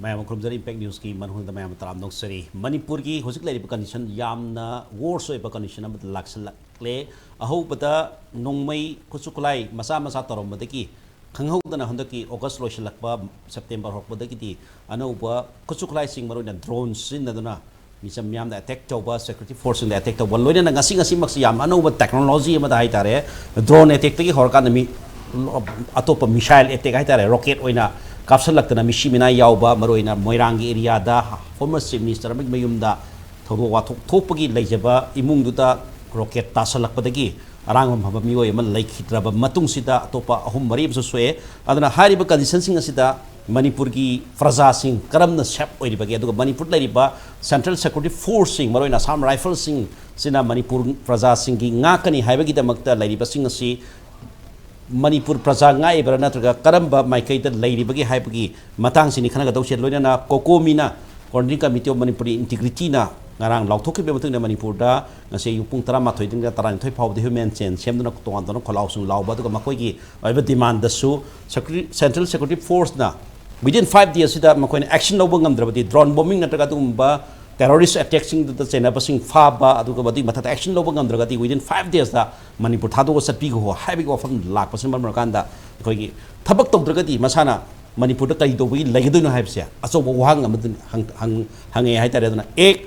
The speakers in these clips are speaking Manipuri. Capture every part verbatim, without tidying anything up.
ꯃꯌꯥꯝ ꯈꯨꯔꯨꯝꯖꯔꯤ꯫ ꯏꯝꯄꯦꯛ ꯅ꯭ꯌꯨꯁꯀꯤ ꯃꯅꯨꯡꯗ ꯃꯌꯥꯝ ꯇꯔꯥꯝꯅ ꯑꯣꯛꯆꯔꯤ꯫ ꯃꯅꯤꯄꯨꯔꯒꯤ ꯍꯧꯖꯤꯛ ꯂꯩꯔꯤꯕ ꯀꯟꯗꯤꯁꯟ ꯌꯥꯝꯅ ꯋꯣꯔꯁ ꯑꯣꯏꯕ ꯀꯟꯗꯤꯁꯟ ꯑꯃꯗ ꯂꯥꯛꯁꯤꯜꯂꯛꯂꯦ꯫ ꯑꯍꯧꯕꯗ ꯅꯣꯡꯃꯩ ꯈꯨꯠꯁꯨ ꯈꯨꯠꯂꯥꯏ ꯃꯆꯥ ꯃꯆꯥ ꯇꯧꯔꯝꯕꯗꯒꯤ ꯈꯪꯍꯧꯗꯅ ꯍꯟꯗꯛꯀꯤ ꯑꯣꯒꯁ ꯂꯣꯏꯁꯤꯜꯂꯛꯄ, ꯁꯦꯞꯇꯦꯝꯕꯔ ꯍꯧꯔꯛꯄꯗꯒꯤꯗꯤ ꯑꯅꯧꯕ ꯈꯨꯠꯁꯨ ꯈꯨꯠꯂꯥꯏꯁꯤꯡ, ꯃꯔꯨꯑꯣꯏꯅ ꯗ꯭ꯔꯣꯟ ꯁꯤꯖꯤꯟꯅꯗꯨꯅ ꯃꯤꯆꯝ ꯃꯤꯌꯥꯝꯗ ꯑꯦꯇꯦꯛ ꯇꯧꯕ, ꯁꯦꯀ꯭ꯌꯨꯔꯤꯇꯤ ꯐꯣꯔꯁꯁꯤꯡꯗ ꯑꯦꯇꯦꯛ ꯇꯧꯕ, ꯂꯣꯏꯅꯅ ꯉꯁꯤ ꯉꯁꯤꯃꯛꯁꯤ ꯌꯥꯝ ꯑꯅꯧꯕ ꯇꯦꯛꯅꯣꯂꯣꯖꯤ ꯑꯃꯗ ꯍꯥꯏꯇꯥꯔꯦ, ꯗ꯭ꯔꯣꯟ ꯑꯦꯇꯦꯛꯇꯒꯤ ꯍꯧꯔꯀꯥꯟꯗ ꯃꯤ ꯑꯇꯣꯞꯄ ꯃꯤꯁꯥꯏꯜ ꯑꯦꯇꯦꯛ ꯍꯥꯏꯇꯥꯔꯦ, ꯔꯣꯀꯦꯠ ꯑꯣꯏꯅ ꯀꯥꯞꯁꯤꯜꯂꯛꯇꯅ ꯃꯤꯁꯤ ꯃꯤꯅꯥ ꯌꯥꯎꯕ, ꯃꯔꯨꯑꯣꯏꯅ ꯃꯣꯏꯔꯥꯡꯒꯤ ꯑꯦꯔꯤꯌꯥꯗ ꯐꯣꯔꯃꯔ ꯆꯤꯐ ꯃꯤꯅꯤꯁꯇꯔ ꯑꯃꯒꯤ ꯃꯌꯨꯝꯗ ꯊꯧꯗꯣꯛ ꯋꯥꯊꯣꯛ ꯊꯣꯛꯄꯒꯤ ꯂꯩꯖꯕ ꯏꯃꯨꯡꯗꯨꯗ ꯔꯣꯀꯦꯠ ꯇꯥꯁꯜꯂꯛꯄꯗꯒꯤ ꯑꯔꯥꯡꯕꯝ ꯐꯝꯕ ꯃꯤꯑꯣꯏ ꯑꯃ ꯂꯩꯈꯤꯗ꯭ꯔꯕ ꯃꯇꯨꯡꯁꯤꯗ ꯑꯇꯣꯞꯄ ꯑꯍꯨꯝ ꯃꯔꯤ ꯑꯃꯁꯨ ꯁꯣꯛꯑꯦ꯫ ꯑꯗꯨꯅ ꯍꯥꯏꯔꯤꯕ ꯀꯟꯗꯤꯁꯟꯁꯤꯡ ꯑꯁꯤꯗ ꯃꯅꯤꯄꯨꯔꯒꯤ ꯄ꯭ꯔꯖꯥꯁꯤꯡ ꯀꯔꯝꯅ ꯁꯦꯞ ꯑꯣꯏꯔꯤꯕꯒꯦ, ꯑꯗꯨꯒ ꯃꯅꯤꯄꯨꯔꯗ ꯂꯩꯔꯤꯕ ꯁꯦꯟꯇ꯭ꯔꯦꯜ ꯁꯦꯀ꯭ꯌꯨꯔꯤꯇꯤ ꯐꯣꯔꯁꯁꯤꯡ, ꯃꯔꯨꯑꯣꯏꯅ ꯑꯁꯥꯝ ꯔꯥꯏꯐꯜꯁꯤꯡꯁꯤꯅ ꯃꯅꯤꯄꯨꯔ ꯄ꯭ꯔꯖꯥꯁꯤꯡꯒꯤ ꯉꯥꯛꯀꯅꯤ ꯍꯥꯏꯕꯒꯤꯗꯃꯛꯇ ꯂꯩꯔꯤꯕꯁꯤꯡ ꯑꯁꯤ ꯃꯅꯤꯄꯨꯔ ꯄ꯭ꯔꯖꯥ ꯉꯥꯛꯏꯕ꯭ꯔꯥ ꯅꯠꯇ꯭ꯔꯒ ꯀꯔꯝꯕ ꯃꯥꯏꯀꯩꯗ ꯂꯩꯔꯤꯕꯒꯦ ꯍꯥꯏꯕꯒꯤ ꯃꯇꯥꯡꯁꯤꯅꯤ ꯈꯟꯅꯒꯗꯧꯁꯦ꯫ ꯂꯣꯏꯅꯅ ꯀꯣꯀꯣꯃꯤꯅ, Coordinating Committee of Manipuri Integrityꯅ ꯉꯔꯥꯡ ꯂꯥꯎꯊꯣꯛꯈꯤꯕ ꯃꯇꯨꯡꯗ ꯃꯅꯤꯄꯨꯔꯗ ꯉꯁꯤ ꯑꯌꯨꯛ ꯄꯨꯡ ꯇꯔꯥꯃꯥꯊꯣꯏꯗꯒꯤꯅ ꯇꯔꯥꯅꯤꯊꯣꯏ ꯐꯥꯎꯕꯗ ꯍ꯭ꯌꯨꯃꯦꯟ ꯆꯦꯟ ꯁꯦꯝꯗꯨꯅ ꯇꯣꯉꯥꯟ ꯇꯣꯉꯥꯟꯕ ꯈꯣꯜꯂꯥꯎꯁꯤꯡ ꯂꯥꯎꯕ, ꯑꯗꯨꯒ ꯃꯈꯣꯏꯒꯤ ꯑꯣꯏꯕ ꯗꯤꯃꯥꯟꯗꯁꯨ ꯁꯦꯀ꯭ꯌꯨꯔꯤ-, ꯁꯦꯟꯇ꯭ꯔꯦꯜ ꯁꯦꯀ꯭ꯌꯨꯔꯤꯇꯤ ꯐꯣꯔꯁꯅ within five days ꯑꯁꯤꯗ ꯃꯈꯣꯏꯅ ꯑꯦꯛꯁꯟ ꯂꯧꯕ ꯉꯝꯗ꯭ꯔꯕꯗꯤ, ꯗ꯭ꯔꯣꯟ ꯕꯣꯝꯕꯤꯡ ꯅꯠꯇ꯭ꯔꯒ ꯑꯗꯨꯒꯨꯝꯕ ꯇꯦꯔꯣꯔꯤꯁ ꯑꯦꯇꯦꯛꯁꯤꯡꯗꯨꯗ ꯆꯦꯟꯅꯕꯁꯤꯡ ꯐꯥꯕ, ꯑꯗꯨꯒ ꯑꯗꯨꯒꯤ ꯃꯊꯛꯇ ꯑꯦꯛꯁꯟ ꯂꯧꯕ ꯉꯝꯗ꯭ꯔꯒꯗꯤ within five daysꯇ ꯃꯅꯤꯄꯨꯔ ꯊꯥꯗꯣꯛꯑ ꯆꯠꯄꯤꯈꯣ ꯍꯥꯏꯕꯒꯤ ꯋꯥꯐꯝ ꯂꯥꯛꯄꯁꯤꯅ ꯃꯔꯝ ꯑꯣꯏꯔꯀꯥꯟꯗ ꯑꯩꯈꯣꯏꯒꯤ ꯊꯕꯛ ꯇꯧꯗ꯭ꯔꯒꯗꯤ ꯃꯁꯥꯅ ꯃꯅꯤꯄꯨꯔꯗ ꯀꯔꯤ ꯇꯧꯕꯒꯤ ꯂꯩꯒꯗꯣꯏꯅꯣ ꯍꯥꯏꯕꯁꯦ ꯑꯆꯧꯕ ꯋꯥꯍꯪ ꯑꯃꯗꯨꯅꯤ ꯍꯪ-, ꯍꯪ-, ꯍꯪꯉꯛꯑꯦ ꯍꯥꯏꯇꯥꯔꯦ꯫ ꯑꯗꯨꯅ act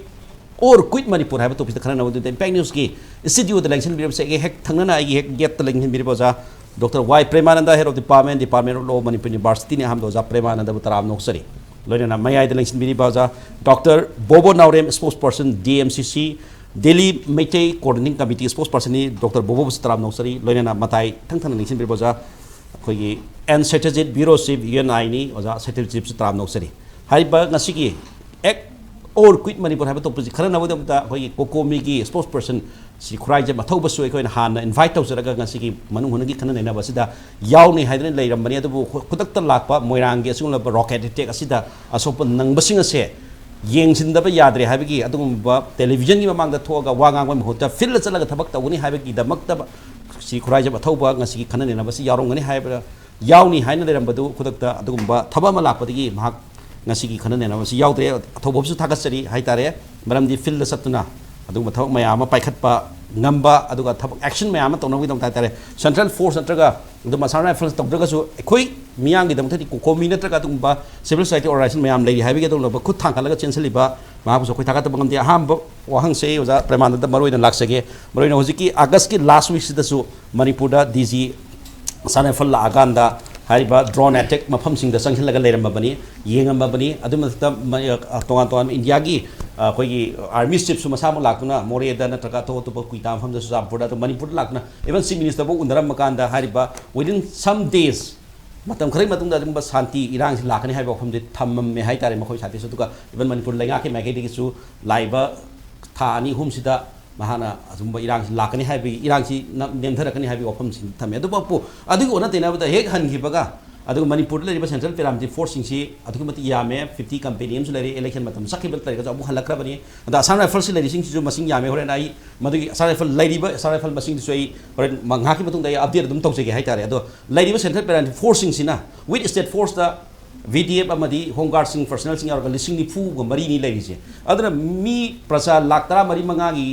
or quit Manipur ꯍꯥꯏꯕ ꯇꯣꯄꯤꯛꯇ ꯈꯟꯅꯅꯕꯗꯨꯗ ꯏꯝꯄꯦꯛ ꯅ꯭ꯌꯨꯁꯀꯤ ꯁ꯭ꯇꯨꯗꯤꯑꯣꯗ ꯂꯦꯡꯁꯤꯟꯕꯤꯔꯤꯕꯁꯦ ꯑꯩꯒꯤ ꯍꯦꯛ ꯊꯪꯅꯅ ꯑꯩꯒꯤ ꯍꯦꯛ ꯌꯦꯠꯇ ꯂꯦꯡꯁꯤꯟꯕꯤꯔꯤꯕ ꯑꯣꯖꯥ ꯗꯣꯛꯇꯔ ꯋꯥꯏ ꯄ꯭ꯔꯦꯃꯥꯅꯟꯗ, Head of Department, Department of Law, Manipur Universityꯅꯤ꯫ ꯑꯍꯥꯟꯕꯗ ꯑꯣꯖꯥ ꯄ꯭ꯔꯦꯃꯥꯅꯟꯗꯕꯨ ꯇꯔꯥꯝꯅ ꯑꯣꯛꯆꯔꯤ꯫ ꯂꯣꯏꯅꯅ ꯃꯌꯥꯏꯗ ꯂꯦꯡꯁꯤꯟꯕꯤꯔꯤꯕ ꯑꯣꯖꯥ doctor Bobo Naorem, Spokesperson, D M C C, Delhi Meitei Coordinating Committee Spokespersonꯅꯤ꯫ ꯗꯣꯛꯇꯔ ꯕꯣꯕꯣꯕꯨꯁꯨ ꯇꯔꯥꯝꯅ ꯑꯣꯛꯆꯔꯤ꯫ ꯂꯣꯏꯅꯅ ꯃꯇꯥꯏ ꯊꯪ ꯊꯪꯅ ꯂꯦꯡꯁꯤꯟꯕꯤꯔꯤꯕ ꯑꯣꯖꯥ ꯑꯩꯈꯣꯏꯒꯤ N Satyajit, Bureau Chief, U N Iꯅꯤ꯫ ꯑꯣꯖꯥ ꯁꯇ꯭ꯌꯖꯤꯠꯁꯨ ꯇꯔꯥꯝꯅ ꯑꯣꯛꯆꯔꯤ꯫ ꯍꯥꯏꯔꯤꯕ ꯉꯁꯤꯒꯤ act or quit Manipur ꯍꯥꯏꯕ ꯇꯣꯄꯤꯛꯁꯤ ꯈꯟꯅꯅꯕꯒꯤꯗꯃꯛꯇ ꯑꯩꯈꯣꯏꯒꯤ ꯀꯣꯀꯣꯃꯤꯒꯤ Spokesperson ꯁ꯭ꯔꯤ ꯈꯨꯔꯥꯏꯖꯝ ꯑꯊꯧꯕꯁꯨ ꯑꯩꯈꯣꯏꯅ ꯍꯥꯟꯅ ꯏꯟꯚꯥꯏꯠ ꯇꯧꯖꯔꯒ ꯉꯁꯤꯒꯤ ꯃꯅꯨꯡ ꯍꯨꯠꯅꯒꯤ ꯈꯟꯅ ꯅꯩꯅꯕ ꯑꯁꯤꯗ ꯌꯥꯎꯅꯤ ꯍꯥꯏꯗꯨꯅ ꯂꯩꯔꯝꯕꯅꯤ꯫ ꯑꯗꯨꯕꯨ ꯈꯨ-, ꯈꯨꯗꯛꯇ ꯂꯥꯛꯄ ꯃꯣꯏꯔꯥꯡꯒꯤ ꯑꯁꯤꯒꯨꯝꯂꯕ ꯔꯣꯀꯦꯠ ꯑꯦꯇꯦꯛ ꯑꯁꯤꯗ ꯑꯁꯣꯛꯄ ꯅꯪꯕꯁꯤꯡ ꯑꯁꯦ ꯌꯦꯡꯁꯤꯟꯗꯕ ꯌꯥꯗ꯭ꯔꯦ ꯍꯥꯏꯕꯒꯤ ꯑꯗꯨꯒꯨꯝꯕ ꯇꯦꯂꯤꯚꯤꯖꯟꯒꯤ ꯃꯃꯥꯡꯗ ꯊꯣꯛꯑꯒ ꯋꯥ ꯉꯥꯡꯕꯒꯤ ꯃꯍꯨꯠꯇ ꯐꯤꯜꯗ ꯆꯠꯂꯒ ꯊꯕꯛ ꯇꯧꯒꯅꯤ ꯍꯥꯏꯕꯒꯤꯗꯃꯛꯇ ꯁ꯭ꯔꯤ ꯈꯨꯔꯥꯏꯖꯝ ꯑꯊꯧꯕ ꯉꯁꯤꯒꯤ ꯈꯟꯅ ꯅꯩꯅꯕꯁꯤ ꯌꯥꯎꯔꯝꯒꯅꯤ ꯍꯥꯏꯕꯗ, ꯌꯥꯎꯅꯤ ꯍꯥꯏꯅ ꯂꯩꯔꯝꯕꯗꯨ ꯈꯨꯗꯛꯇ ꯑꯗꯨꯒꯨꯝꯕ ꯊꯕꯛ ꯑꯃ ꯂꯥꯛꯄꯗꯒꯤ ꯃꯍꯥꯛ ꯉꯁꯤꯒꯤ ꯈꯟꯅ ꯅꯩꯅꯕ ꯑꯁꯤ ꯌꯥꯎꯗ꯭ꯔꯦ꯫ ꯊꯧꯕꯕꯨꯁꯨ ꯊꯥꯒꯠꯆꯔꯤ ꯍꯥꯏꯇꯥꯔꯦ꯫ ꯃꯔꯝꯗꯤ ꯐꯤꯜꯗ ꯆꯠꯇꯨꯅ ꯑꯗꯨꯒꯨꯝꯕ ꯊꯕꯛ ꯃꯌꯥꯝ ꯑꯃ ꯄꯥꯏꯈꯠꯄ ꯉꯝꯕ, ꯑꯗꯨꯒ ꯊꯕꯛ ꯑꯦꯛꯁꯟ ꯃꯌꯥꯝ ꯑꯃ ꯇꯧꯅꯕꯒꯤꯗꯃꯛꯇ ꯍꯥꯏꯇꯥꯔꯦ, ꯁꯦꯟꯇ꯭ꯔꯦꯜ ꯐꯣꯔꯁ ꯅꯠꯇ꯭ꯔꯒ ꯑꯗꯨꯝ ꯑꯁꯥꯝ ꯔꯥꯏꯐꯜꯁ ꯇꯧꯗ꯭ꯔꯒꯁꯨ, ꯑꯩꯈꯣꯏ ꯃꯤꯌꯥꯝꯒꯤꯗꯃꯛꯇꯗꯤ ꯀꯣꯀꯣꯃꯤ ꯅꯠꯇ꯭ꯔꯒ ꯑꯗꯨꯒꯨꯝꯕ ꯁꯤꯚꯤꯜ ꯁꯣꯁꯥꯏꯇꯤ ꯑꯣꯔꯒꯅꯥꯏꯖꯦꯁꯟ ꯃꯌꯥꯝ ꯂꯩꯔꯤ ꯍꯥꯏꯕꯒꯤ ꯑꯗꯨꯒꯨꯝꯂꯕ ꯈꯨꯠ ꯊꯥꯡꯒꯠꯂꯒ ꯆꯦꯟꯁꯤꯜꯂꯤꯕ ꯃꯍꯥꯛꯄꯨꯁꯨ ꯑꯩꯈꯣꯏ ꯊꯥꯒꯠꯇꯕ ꯉꯝꯗꯦ꯫ ꯑꯍꯥꯟꯕ ꯋꯥꯍꯪꯁꯦ ꯑꯣꯖꯥ ꯄ꯭ꯔꯦꯃꯥꯅꯟꯗ ꯃꯔꯨꯑꯣꯏꯅ ꯂꯥꯛꯆꯒꯦ꯫ ꯃꯔꯨꯑꯣꯏꯅ ꯍꯧꯖꯤꯛꯀꯤ ꯑꯥꯒꯁꯀꯤ ꯂꯥꯁ ꯋꯤꯛꯁꯤꯗꯁꯨ ꯃꯅꯤꯄꯨꯔꯗ ꯗꯤ ꯖꯤ ꯑꯁꯥꯝ ꯔꯥꯏꯐꯜ ꯂꯥꯛꯑꯀꯥꯟꯗ ꯍꯥꯏꯔꯤꯕ ꯗ꯭ꯔꯣꯟ ꯑꯦꯇꯦꯛ ꯃꯐꯝꯁꯤꯡꯗ ꯆꯪꯁꯤꯜꯂꯒ ꯂꯩꯔꯝꯃꯕꯅꯤ, ꯌꯦꯡꯉꯝꯃꯕꯅꯤ꯫ ꯑꯗꯨꯒꯤ ꯃꯊꯛꯇ ꯃ-, ꯑ, ꯇꯣꯉꯥꯟ ꯇꯣꯉꯥꯟꯕ ꯏꯟꯗꯤꯌꯥꯒꯤ, ꯑ, ꯑꯩꯈꯣꯏꯒꯤ ꯑꯥꯔꯃꯤ ꯆꯤꯐꯁꯨ ꯃꯁꯥꯃꯛ ꯂꯥꯛꯇꯨꯅ ꯃꯣꯔꯦꯗ ꯅꯠꯇ꯭ꯔꯒ ꯑꯇꯣꯞ ꯑꯇꯣꯞꯄ ꯀꯨꯏꯇꯥ ꯃꯐꯝꯗ, ꯆꯨꯔꯆꯥꯟꯄꯨꯔꯗ, ꯑꯗꯨ ꯃꯅꯤꯄꯨꯔꯗ ꯂꯥꯛꯇꯨꯅ, ꯏꯚꯟ ꯆꯤꯐ ꯃꯤꯅꯤꯁꯇꯔꯐꯥꯎ ꯎꯅꯔꯝꯕ ꯀꯥꯟꯗ ꯍꯥꯏꯔꯤꯕ within some days, ꯃꯇꯝ ꯈꯔꯒꯤ ꯃꯇꯨꯡꯗ ꯑꯗꯨꯒꯨꯝꯕ ꯁꯥꯟꯇꯤ ꯏꯔꯥꯡꯁꯤ ꯂꯥꯛꯀꯅꯤ ꯍꯥꯏꯕ ꯋꯥꯐꯝꯁꯦ ꯊꯝꯃꯝꯃꯦ ꯍꯥꯏꯇꯥꯔꯦ ꯃꯈꯣꯏ ꯁꯥꯏꯠꯇꯁꯨ꯫ ꯑꯗꯨꯒ ꯏꯚꯟ ꯃꯅꯤꯄꯨꯔ ꯂꯩꯉꯥꯛꯀꯤ ꯃꯥꯏꯀꯩꯗꯒꯤꯁꯨ ꯂꯥꯛꯏꯕ ꯊꯥ ꯑꯅꯤ ꯑꯍꯨꯝꯁꯤꯗ ꯃꯍꯥꯛꯅ ꯑꯗꯨꯒꯨꯝꯕ ꯏꯔꯥꯡꯁꯤ ꯂꯥꯛꯀꯅꯤ ꯍꯥꯏꯕꯒꯤ, ꯏꯔꯥꯡꯁꯤ ꯅ-, ꯅꯦꯝꯊꯔꯛꯀꯅꯤ ꯍꯥꯏꯕꯒꯤ ꯋꯥꯐꯝꯁꯤ ꯊꯝꯃꯦ꯫ ꯑꯗꯨꯃꯛꯄꯨ ꯑꯗꯨꯒꯤ ꯑꯣꯟꯅ ꯇꯩꯅꯕꯗ ꯍꯦꯛ ꯍꯟꯈꯤꯕꯒ ꯑꯗꯨꯒ ꯃꯅꯤꯄꯨꯔꯗ ꯂꯩꯔꯤꯕ ꯁꯦꯟꯇ꯭ꯔꯦꯜ ꯄꯦꯔꯥꯃꯤꯂꯤꯇꯔꯤ ꯐꯣꯔꯁꯁꯤꯡꯁꯤ ꯑꯗꯨꯛꯀꯤ ꯃꯇꯤꯛ ꯌꯥꯝꯃꯦ, ꯐꯤꯐꯇꯤ ꯀꯝꯄꯦꯅꯤ ꯑꯃꯁꯨ ꯂꯩꯔꯦ, ꯏꯂꯦꯛꯁꯟ ꯃꯇꯝ ꯆꯠꯈꯤꯕ ꯂꯩꯔꯒꯁꯨ ꯑꯃꯨꯛ ꯍꯜꯂꯛꯈ꯭ꯔꯕꯅꯤ꯫ ꯑꯗ ꯑꯁꯥꯝ ꯔꯥꯏꯐꯜꯁꯤ ꯂꯩꯔꯤꯁꯤꯡꯁꯤꯁꯨ ꯃꯁꯤꯡ ꯌꯥꯝꯃꯦ꯫ ꯍꯣꯔꯦꯟ ꯑꯩ ꯃꯗꯨꯒꯤ ꯑꯁꯥꯝ ꯔꯥꯏꯐꯜ ꯂꯩꯔꯤꯕ ꯑꯁꯥꯝ ꯔꯥꯏꯐꯜ ꯃꯁꯤꯡꯗꯨꯁꯨ ꯑꯩ ꯍꯣꯔꯦꯟ ꯃ-, ꯉꯥꯏꯍꯥꯛꯀꯤ ꯃꯇꯨꯡꯗ ꯑꯩ ꯑꯞꯗꯦꯠ ꯑꯗꯨꯝ ꯇꯧꯖꯒꯦ ꯍꯥꯏꯇꯥꯔꯦ꯫ ꯑꯗꯣ ꯂꯩꯔꯤꯕ ꯁꯦꯟꯇ꯭ꯔꯦꯜ ꯄꯦꯔꯥꯃꯤꯂꯤꯇꯔꯤ ꯐꯣꯔꯁꯁꯤꯡꯁꯤꯅ with state force ꯇ ꯚꯤ ꯗꯤ ꯑꯦꯐ ꯑꯃꯗꯤ ꯍꯣꯝ ꯒꯥꯔꯗꯁꯤꯡ ꯄꯔꯁꯅꯦꯜꯁꯤꯡ ꯌꯥꯎꯔꯒ ꯂꯤꯁꯤꯡ ꯅꯤꯐꯨꯒ ꯃꯔꯤꯅꯤ ꯂꯩꯔꯤꯁꯦ꯫ ꯑꯗꯨꯅ ꯃꯤ ꯄ꯭ꯔꯖꯥ ꯂꯥꯛ ꯇꯔꯥꯃꯔꯤ ꯃꯉꯥꯒꯤ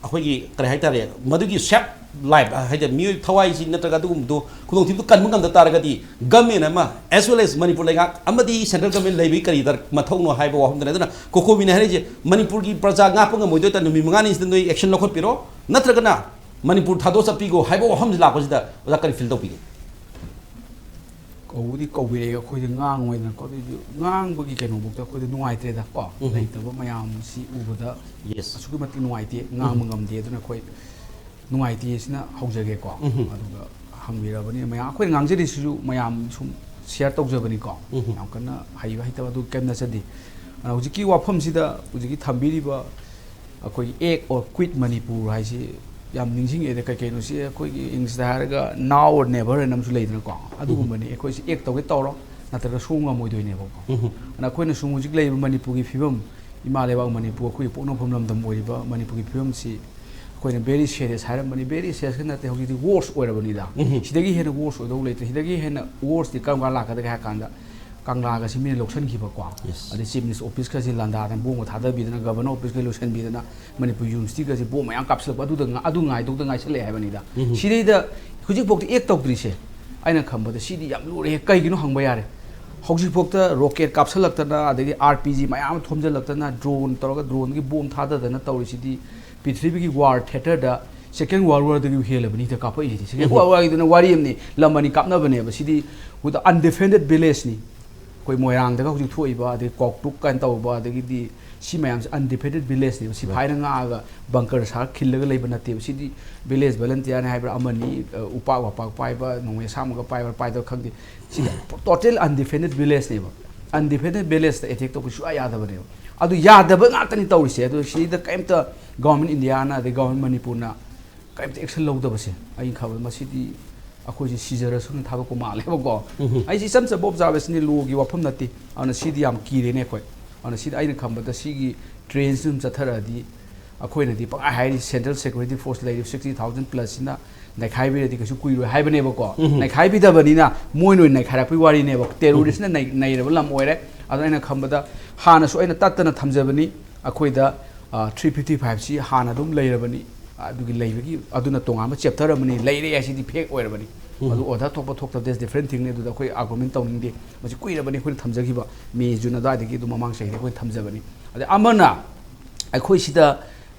ꯑꯩꯈꯣꯏꯒꯤ ꯀꯔꯤ ꯍꯥꯏꯇꯥꯔꯦ, ꯃꯗꯨꯒꯤ ꯁꯦꯐ ꯂꯥꯏꯐ ꯍꯥꯏꯗꯤ ꯃꯤꯑꯣꯏ ꯊꯋꯥꯏꯁꯤ ꯅꯠꯇ꯭ꯔꯒ ꯑꯗꯨꯒꯨꯝꯕꯗꯣ ꯈꯨꯗꯣꯡꯊꯤꯕꯗꯨ ꯀꯟꯕ ꯉꯝꯗ ꯇꯥꯔꯒꯗꯤ ꯒꯃꯦꯟ ꯑꯃ, as well as ꯃꯅꯤꯄꯨꯔ ꯂꯩꯉꯥꯛ ꯑꯃꯗꯤ ꯁꯦꯟꯇ꯭ꯔꯦꯜ ꯒꯃꯦꯟ ꯂꯩꯕꯒꯤ ꯀꯔꯤ ꯗꯔ-, ꯃꯊꯧꯅꯣ ꯍꯥꯏꯕ ꯋꯥꯐꯝꯗꯨꯅꯤ꯫ ꯑꯗꯨꯅ ꯀꯣꯀꯣꯃꯤꯅ ꯍꯥꯏꯔꯤꯁꯦ, ꯃꯅꯤꯄꯨꯔꯒꯤ ꯄ꯭ꯔꯖꯥ ꯉꯥꯛꯄ ꯉꯝꯃꯣꯏꯗꯣꯏ ꯇꯥꯔꯗꯤ ꯅꯨꯃꯤꯠ ꯃꯉꯥꯅꯤꯁꯤꯗ ꯅꯣꯏ ꯑꯦꯛꯁꯟ ꯂꯧꯈꯠꯄꯤꯔꯣ, ꯅꯠꯇ꯭ꯔꯒꯅ ꯃꯅꯤꯄꯨꯔ ꯊꯥꯗꯣꯛ ꯆꯠꯄꯤꯈꯣ ꯍꯥꯏꯕ ꯋꯥꯐꯝꯁꯤ ꯂꯥꯛꯄꯁꯤꯗ ꯑꯣꯖꯥ ꯀꯔꯤ ꯐꯤꯜ ꯇꯧꯕꯤꯒꯦ? ꯀꯧꯕꯗꯤ ꯀꯧꯕꯤꯔꯛꯑꯦ, ꯑꯩꯈꯣꯏꯗꯤ ꯉꯥꯡꯉꯣꯏꯗꯅꯀꯣ꯫ ꯑꯗꯨꯏꯁꯨ ꯉꯥꯡꯕꯒꯤ ꯀꯩꯅꯣꯐꯧꯗ ꯑꯩꯈꯣꯏꯗꯤ ꯅꯨꯡꯉꯥꯏꯇ꯭ꯔꯦꯗꯀꯣ꯫ ꯎꯝ꯫ ꯂꯩꯇꯕ ꯃꯌꯥꯝꯁꯤ ꯎꯕꯗ ꯌꯦꯁ꯫ ꯑꯁꯨꯛꯀꯤ ꯃꯇꯤꯛ ꯅꯨꯡꯉꯥꯏꯇꯦ, ꯉꯥꯡꯕ ꯉꯝꯗꯦ꯫ ꯑꯗꯨꯅ ꯑꯩꯈꯣꯏ ꯅꯨꯡꯉꯥꯏꯇꯦ ꯁꯤꯅ ꯍꯧꯖꯒꯦꯀꯣ꯫ ꯎꯝ꯫ ꯑꯗꯨꯒ ꯍꯪꯕꯤꯔꯕꯅꯤꯅ ꯃꯌꯥꯝ, ꯑꯩꯈꯣꯏꯅ ꯉꯥꯡꯖꯔꯤꯁꯤꯁꯨ ꯃꯌꯥꯝ ꯁꯨꯝ ꯁꯤꯌꯥꯔ ꯇꯧꯖꯕꯅꯤꯀꯣ꯫ ꯎꯝ꯫ ꯌꯥꯝ ꯀꯟꯅ ꯍꯩꯕ ꯍꯩꯇꯕ ꯑꯗꯨ ꯀꯩꯝ ꯅꯠꯆꯗꯦ꯫ ꯑꯗꯨꯅ ꯍꯧꯖꯤꯛꯀꯤ ꯋꯥꯐꯝꯁꯤꯗ ꯍꯧꯖꯤꯛꯀꯤ ꯊꯝꯕꯤꯔꯤꯕ ꯑꯩꯈꯣꯏꯒꯤ act or quit Manipur ꯍꯥꯏꯁꯤ ꯌꯥꯝ ꯅꯤꯡꯁꯤꯡꯉꯛꯑꯦ꯫ ꯀꯩ ꯀꯩꯅꯣ ꯁꯤ ꯑꯩꯈꯣꯏꯒꯤ ꯏꯪꯂꯤꯁꯇ ꯍꯥꯏꯔꯒ now or never ꯍꯥꯏꯅ ꯑꯃꯁꯨ ꯂꯩꯗꯅꯀꯣ꯫ ꯑꯗꯨꯒꯨꯝꯕꯅꯤ꯫ ꯑꯩꯈꯣꯏꯁꯤ act ꯇꯧꯒꯦ ꯇꯧꯔꯣ, ꯅꯠꯇ꯭ꯔꯒ ꯁꯨꯡ ꯉꯝꯃꯣꯏꯗꯣꯏꯅꯦꯕꯀꯣ꯫ ꯎꯝ꯫ ꯑꯗꯨꯅ ꯑꯩꯈꯣꯏꯅ ꯁꯨꯝ ꯍꯧꯖꯤꯛ ꯂꯩꯔꯤꯕ ꯃꯅꯤꯄꯨꯔꯒꯤ ꯐꯤꯕꯝ, ꯏꯃꯥ ꯂꯩꯕꯥꯛ ꯃꯅꯤꯄꯨꯔ, ꯑꯩꯈꯣꯏꯒꯤ ꯄꯣꯛꯅꯐꯝ ꯂꯝꯗꯝ ꯑꯣꯏꯔꯤꯕ ꯃꯅꯤꯄꯨꯔꯒꯤ ꯐꯤꯕꯝꯁꯤ ꯑꯩꯈꯣꯏꯅ very serious ꯍꯥꯏꯔꯝꯕꯅꯤ꯫ Very serious ꯈꯛ ꯅꯠꯇꯦ, ꯍꯧꯖꯤꯛꯇꯤ worse ꯑꯣꯏꯔꯕꯅꯤꯗ꯫ ꯎꯝ꯫ ꯁꯤꯗꯒꯤ ꯍꯦꯟꯅ worse ꯑꯣꯏꯗꯧ ꯂꯩꯇ꯭ꯔꯦ꯫ ꯁꯤꯗꯒꯤ ꯍꯦꯟꯅ worse ꯇꯤ ꯀꯔꯝ ꯀꯥꯟꯗ ꯂꯥꯛꯀꯗꯒꯦ ꯍꯥꯏ ꯀꯥꯟꯗ, ꯀꯪꯂꯥꯒꯁꯤ ꯃꯤꯅ ꯂꯧꯁꯤꯟꯈꯤꯕꯀꯣ꯫ Yes. ꯑꯗꯩ ꯆꯤꯐ ꯃꯤꯅꯤꯁꯇꯔ ꯑꯣꯐꯤꯁꯀꯁꯤ ꯂꯥꯟꯗꯥꯗꯅ ꯕꯣꯝꯒ ꯊꯥꯗꯕꯤꯗꯅ ꯒꯕꯔꯅꯔ ꯑꯣꯐꯤꯁꯀ ꯂꯣꯏꯁꯤꯟꯕꯤꯗꯅ ꯃꯅꯤꯄꯨꯔ ꯌꯨꯅꯤꯚꯔꯁꯤꯇꯤꯒꯁꯤ ꯕꯣꯝ ꯃꯌꯥꯝ ꯀꯥꯞꯁꯤꯜꯂꯛꯄ ꯑꯗꯨꯗ ꯉ- ꯑꯗꯨ ꯉꯥꯏꯗꯧꯗ ꯉꯥꯏꯁꯜꯂꯛꯑꯦ ꯍꯥꯏꯕꯅꯤꯗ꯫ ꯁꯤꯗꯩꯗ ꯍꯧꯖꯤꯛꯐꯥꯎꯗ ꯑꯦꯛ ꯇꯧꯗ꯭ꯔꯤꯁꯦ ꯑꯩꯅ ꯈꯟꯕꯗ ꯁꯤꯗꯤ ꯌꯥꯝ ꯂꯨꯔꯦ꯫ ꯀꯩꯒꯤꯅꯣ ꯍꯪꯕ ꯌꯥꯔꯦ꯫ ꯍꯧꯖꯤꯛꯐꯥꯎꯗ ꯔꯣꯀꯦꯠ ꯀꯥꯞꯁꯤꯜꯂꯛꯇꯅ ꯑꯗꯒꯤ ꯑꯥꯔ ꯄꯤ ꯖꯤ ꯃꯌꯥꯝ ꯑꯃ ꯊꯣꯝꯖꯤꯜꯂꯛꯇꯅ ꯗ꯭ꯔꯣꯟ ꯇꯧꯔꯒ ꯗ꯭ꯔꯣꯟꯒꯤ ꯕꯣꯝ ꯊꯥꯗꯗꯅ ꯇꯧꯔꯤꯁꯤꯗꯤ ꯄ꯭ꯔꯤꯊꯤꯕꯤꯒꯤ ꯋꯥꯔ ꯊꯤꯌꯦꯇꯔꯗ ꯁꯦꯀꯦꯟ ꯋꯥꯔꯜ ꯋꯥꯔꯗꯒꯤ ꯍꯦꯜꯂꯕꯅꯤ ꯍꯦꯛꯇ ꯀꯥꯞꯄꯛꯏꯁꯤꯗꯤ꯫ ꯁꯦꯀꯦꯟ ꯋꯥꯔꯜ ꯋꯥꯔꯒꯤꯗꯨꯅ ꯋꯥꯔꯤ ꯑꯃꯅꯤ, ꯂꯝ ꯑꯅꯤ ꯀꯥꯞꯅꯕꯅꯦꯕ꯫ ꯁꯤꯗꯤ with undefined village ꯅꯤ꯫ ꯑꯩꯈꯣꯏ ꯃꯣꯏꯔꯥꯡꯗꯒ ꯍꯧꯖꯤꯛ ꯊꯣꯛꯏꯕ ꯑꯗꯩ ꯀꯣꯛꯇꯨꯛ ꯀꯥꯏꯅ ꯇꯧꯕ ꯑꯗꯒꯤꯗꯤ ꯁꯤ ꯃꯌꯥꯝꯁꯦ undefined village ꯅꯦꯕ꯫ ꯁꯤꯐꯥꯏꯅ ꯉꯥꯛꯑꯒ ꯕꯪꯀꯔ ꯁꯥꯔ ꯈꯤꯜꯂꯒ ꯂꯩꯕ ꯅꯠꯇꯦꯕ꯫ ꯁꯤꯗꯤ ꯚꯤꯂꯦꯖ ꯚꯣꯂꯟꯇꯤꯌꯔꯅꯤ ꯍꯥꯏꯕ꯭ꯔꯥ ꯑꯃꯅꯤ, ꯑ, ꯎꯄꯥꯛ ꯋꯥꯄꯥꯛ ꯄꯥꯏꯕ, ꯅꯣꯡꯃꯩ ꯑꯁꯥꯡꯕꯒ ꯄꯥꯏꯕ꯭ꯔꯥ ꯄꯥꯏꯗꯕ ꯈꯪꯗꯦ꯫ ꯁꯤꯗ total undefined village ꯅꯦꯕ꯫ Undefined village ꯇ ꯑꯦꯇꯦꯛ ꯇꯧꯕ ꯁꯨꯡꯌꯥ ꯌꯥꯗꯕꯅꯦꯕ꯫ ꯑꯗꯨ ꯌꯥꯗꯕ ꯉꯥꯛꯇꯅꯤ ꯇꯧꯔꯤꯁꯦ꯫ ꯑꯗꯨ ꯁꯤꯗ ꯀꯔꯤꯝꯇ ꯒꯚꯔꯟꯃꯦꯟ ꯏꯟꯗꯤꯌꯥꯅ ꯑꯗꯩ ꯒꯚꯔꯟꯃꯦꯟ ꯃꯅꯤꯄꯨꯔꯅ ꯀꯔꯤꯝꯇ ꯑꯦꯛꯁꯟ ꯂꯧꯗꯕꯁꯦ ꯑꯩꯅ ꯈꯟꯕꯗ ꯃꯁꯤꯗꯤ ꯑꯩꯈꯣꯏꯁꯦ ꯁꯤꯖꯔꯁꯨꯅ ꯊꯥꯗꯣꯛꯄ ꯃꯥꯜꯂꯦꯕꯀꯣ꯫ ꯑꯩꯁꯦ ꯏꯆꯝ ꯆꯝꯕ ꯑꯣꯕꯖꯥꯔꯕꯦꯁꯟꯅꯤ, ꯂꯣꯒꯤ ꯋꯥꯐꯝ ꯅꯠꯇꯦ꯫ ꯑꯗꯨꯅ ꯁꯤꯗꯤ ꯌꯥꯝ ꯀꯤꯔꯦꯅꯦ ꯑꯩꯈꯣꯏ꯫ ꯑꯗꯨꯅ ꯁꯤꯗ ꯑꯩꯅ ꯈꯟꯕꯗ ꯁꯤꯒꯤ ꯇ꯭ꯔꯦꯟꯁꯤ ꯑꯗꯨꯝ ꯆꯠꯊꯔꯛꯑꯗꯤ ꯑꯩꯈꯣꯏꯅꯗꯤ ꯄꯪꯍꯥꯏ ꯍꯥꯏꯔꯤ, ꯁꯦꯟꯇ꯭ꯔꯦꯜ ꯁꯦꯀ꯭ꯌꯨꯔꯤꯇꯤ ꯐꯣꯔꯁ ꯂꯩꯔꯤꯕ ꯁꯤꯛꯁꯇꯤ ꯊꯥꯎꯖꯟ ꯄ꯭ꯂꯁꯁꯤꯅ ꯅꯩꯈꯥꯏꯕꯤꯔꯗꯤ ꯀꯩꯁꯨ ꯀꯨꯏꯔꯣꯏ ꯍꯥꯏꯕꯅꯦꯕꯀꯣ꯫ ꯅꯩꯈꯥꯏꯕꯤꯗꯕꯅꯤꯅ ꯃꯣꯏꯅ ꯑꯣꯏꯅ ꯅꯩꯈꯥꯏꯔꯛꯄꯒꯤ ꯋꯥꯔꯤꯅꯦꯕ꯫ ꯇꯦꯔꯣꯔꯤꯁꯅ ꯅꯩ- ꯅꯩꯔꯕ ꯂꯝ ꯑꯣꯏꯔꯦ꯫ ꯑꯗꯨꯅ ꯑꯩꯅ ꯈꯟꯕꯗ ꯍꯥꯟꯅꯁꯨ ꯑꯩꯅ ꯇꯠꯇꯅ ꯊꯝꯖꯕꯅꯤ, ꯑꯩꯈꯣꯏꯗ ꯊ꯭ꯔꯤ ꯐꯤꯐꯇꯤ ꯐꯥꯏꯚꯁꯤ ꯍꯥꯟꯅ ꯑꯗꯨꯝ ꯂꯩꯔꯕꯅꯤ꯫ ꯑꯗꯨꯒꯤ ꯂꯩꯕꯒꯤ ꯑꯗꯨꯅ ꯇꯣꯉꯥꯟꯕ ꯆꯦꯞꯇꯔ ꯑꯃꯅꯤ꯫ ꯂꯩꯔꯦ ꯍꯥꯏꯁꯤꯗꯤ ꯐꯦꯛ ꯑꯣꯏꯔꯕꯅꯤ꯫ ꯑꯗꯨ ꯑꯣꯔꯗꯔ ꯊꯣꯛꯄ ꯊꯣꯛꯇꯕ, that's different thing ꯅꯤ꯫ ꯑꯗꯨꯗ ꯑꯩꯈꯣꯏ ꯑꯥꯔꯒꯨꯃꯦꯟ ꯇꯧꯅꯤꯡꯗꯦ꯫ ꯃꯁꯤ ꯀꯨꯏꯔꯕꯅꯤ ꯑꯩꯈꯣꯏꯅ ꯊꯝꯖꯈꯤꯕ, ꯃꯦ ꯖꯨꯟ ꯑꯗꯨꯋꯥꯏꯗꯒꯤ ꯑꯗꯨꯝ ꯃꯃꯥꯡ ꯆꯍꯤꯗ ꯑꯩꯈꯣꯏꯅ ꯊꯝꯖꯕꯅꯤ꯫ ꯑꯗꯩ ꯑꯃꯅ ꯑꯩꯈꯣꯏ ꯁꯤꯗ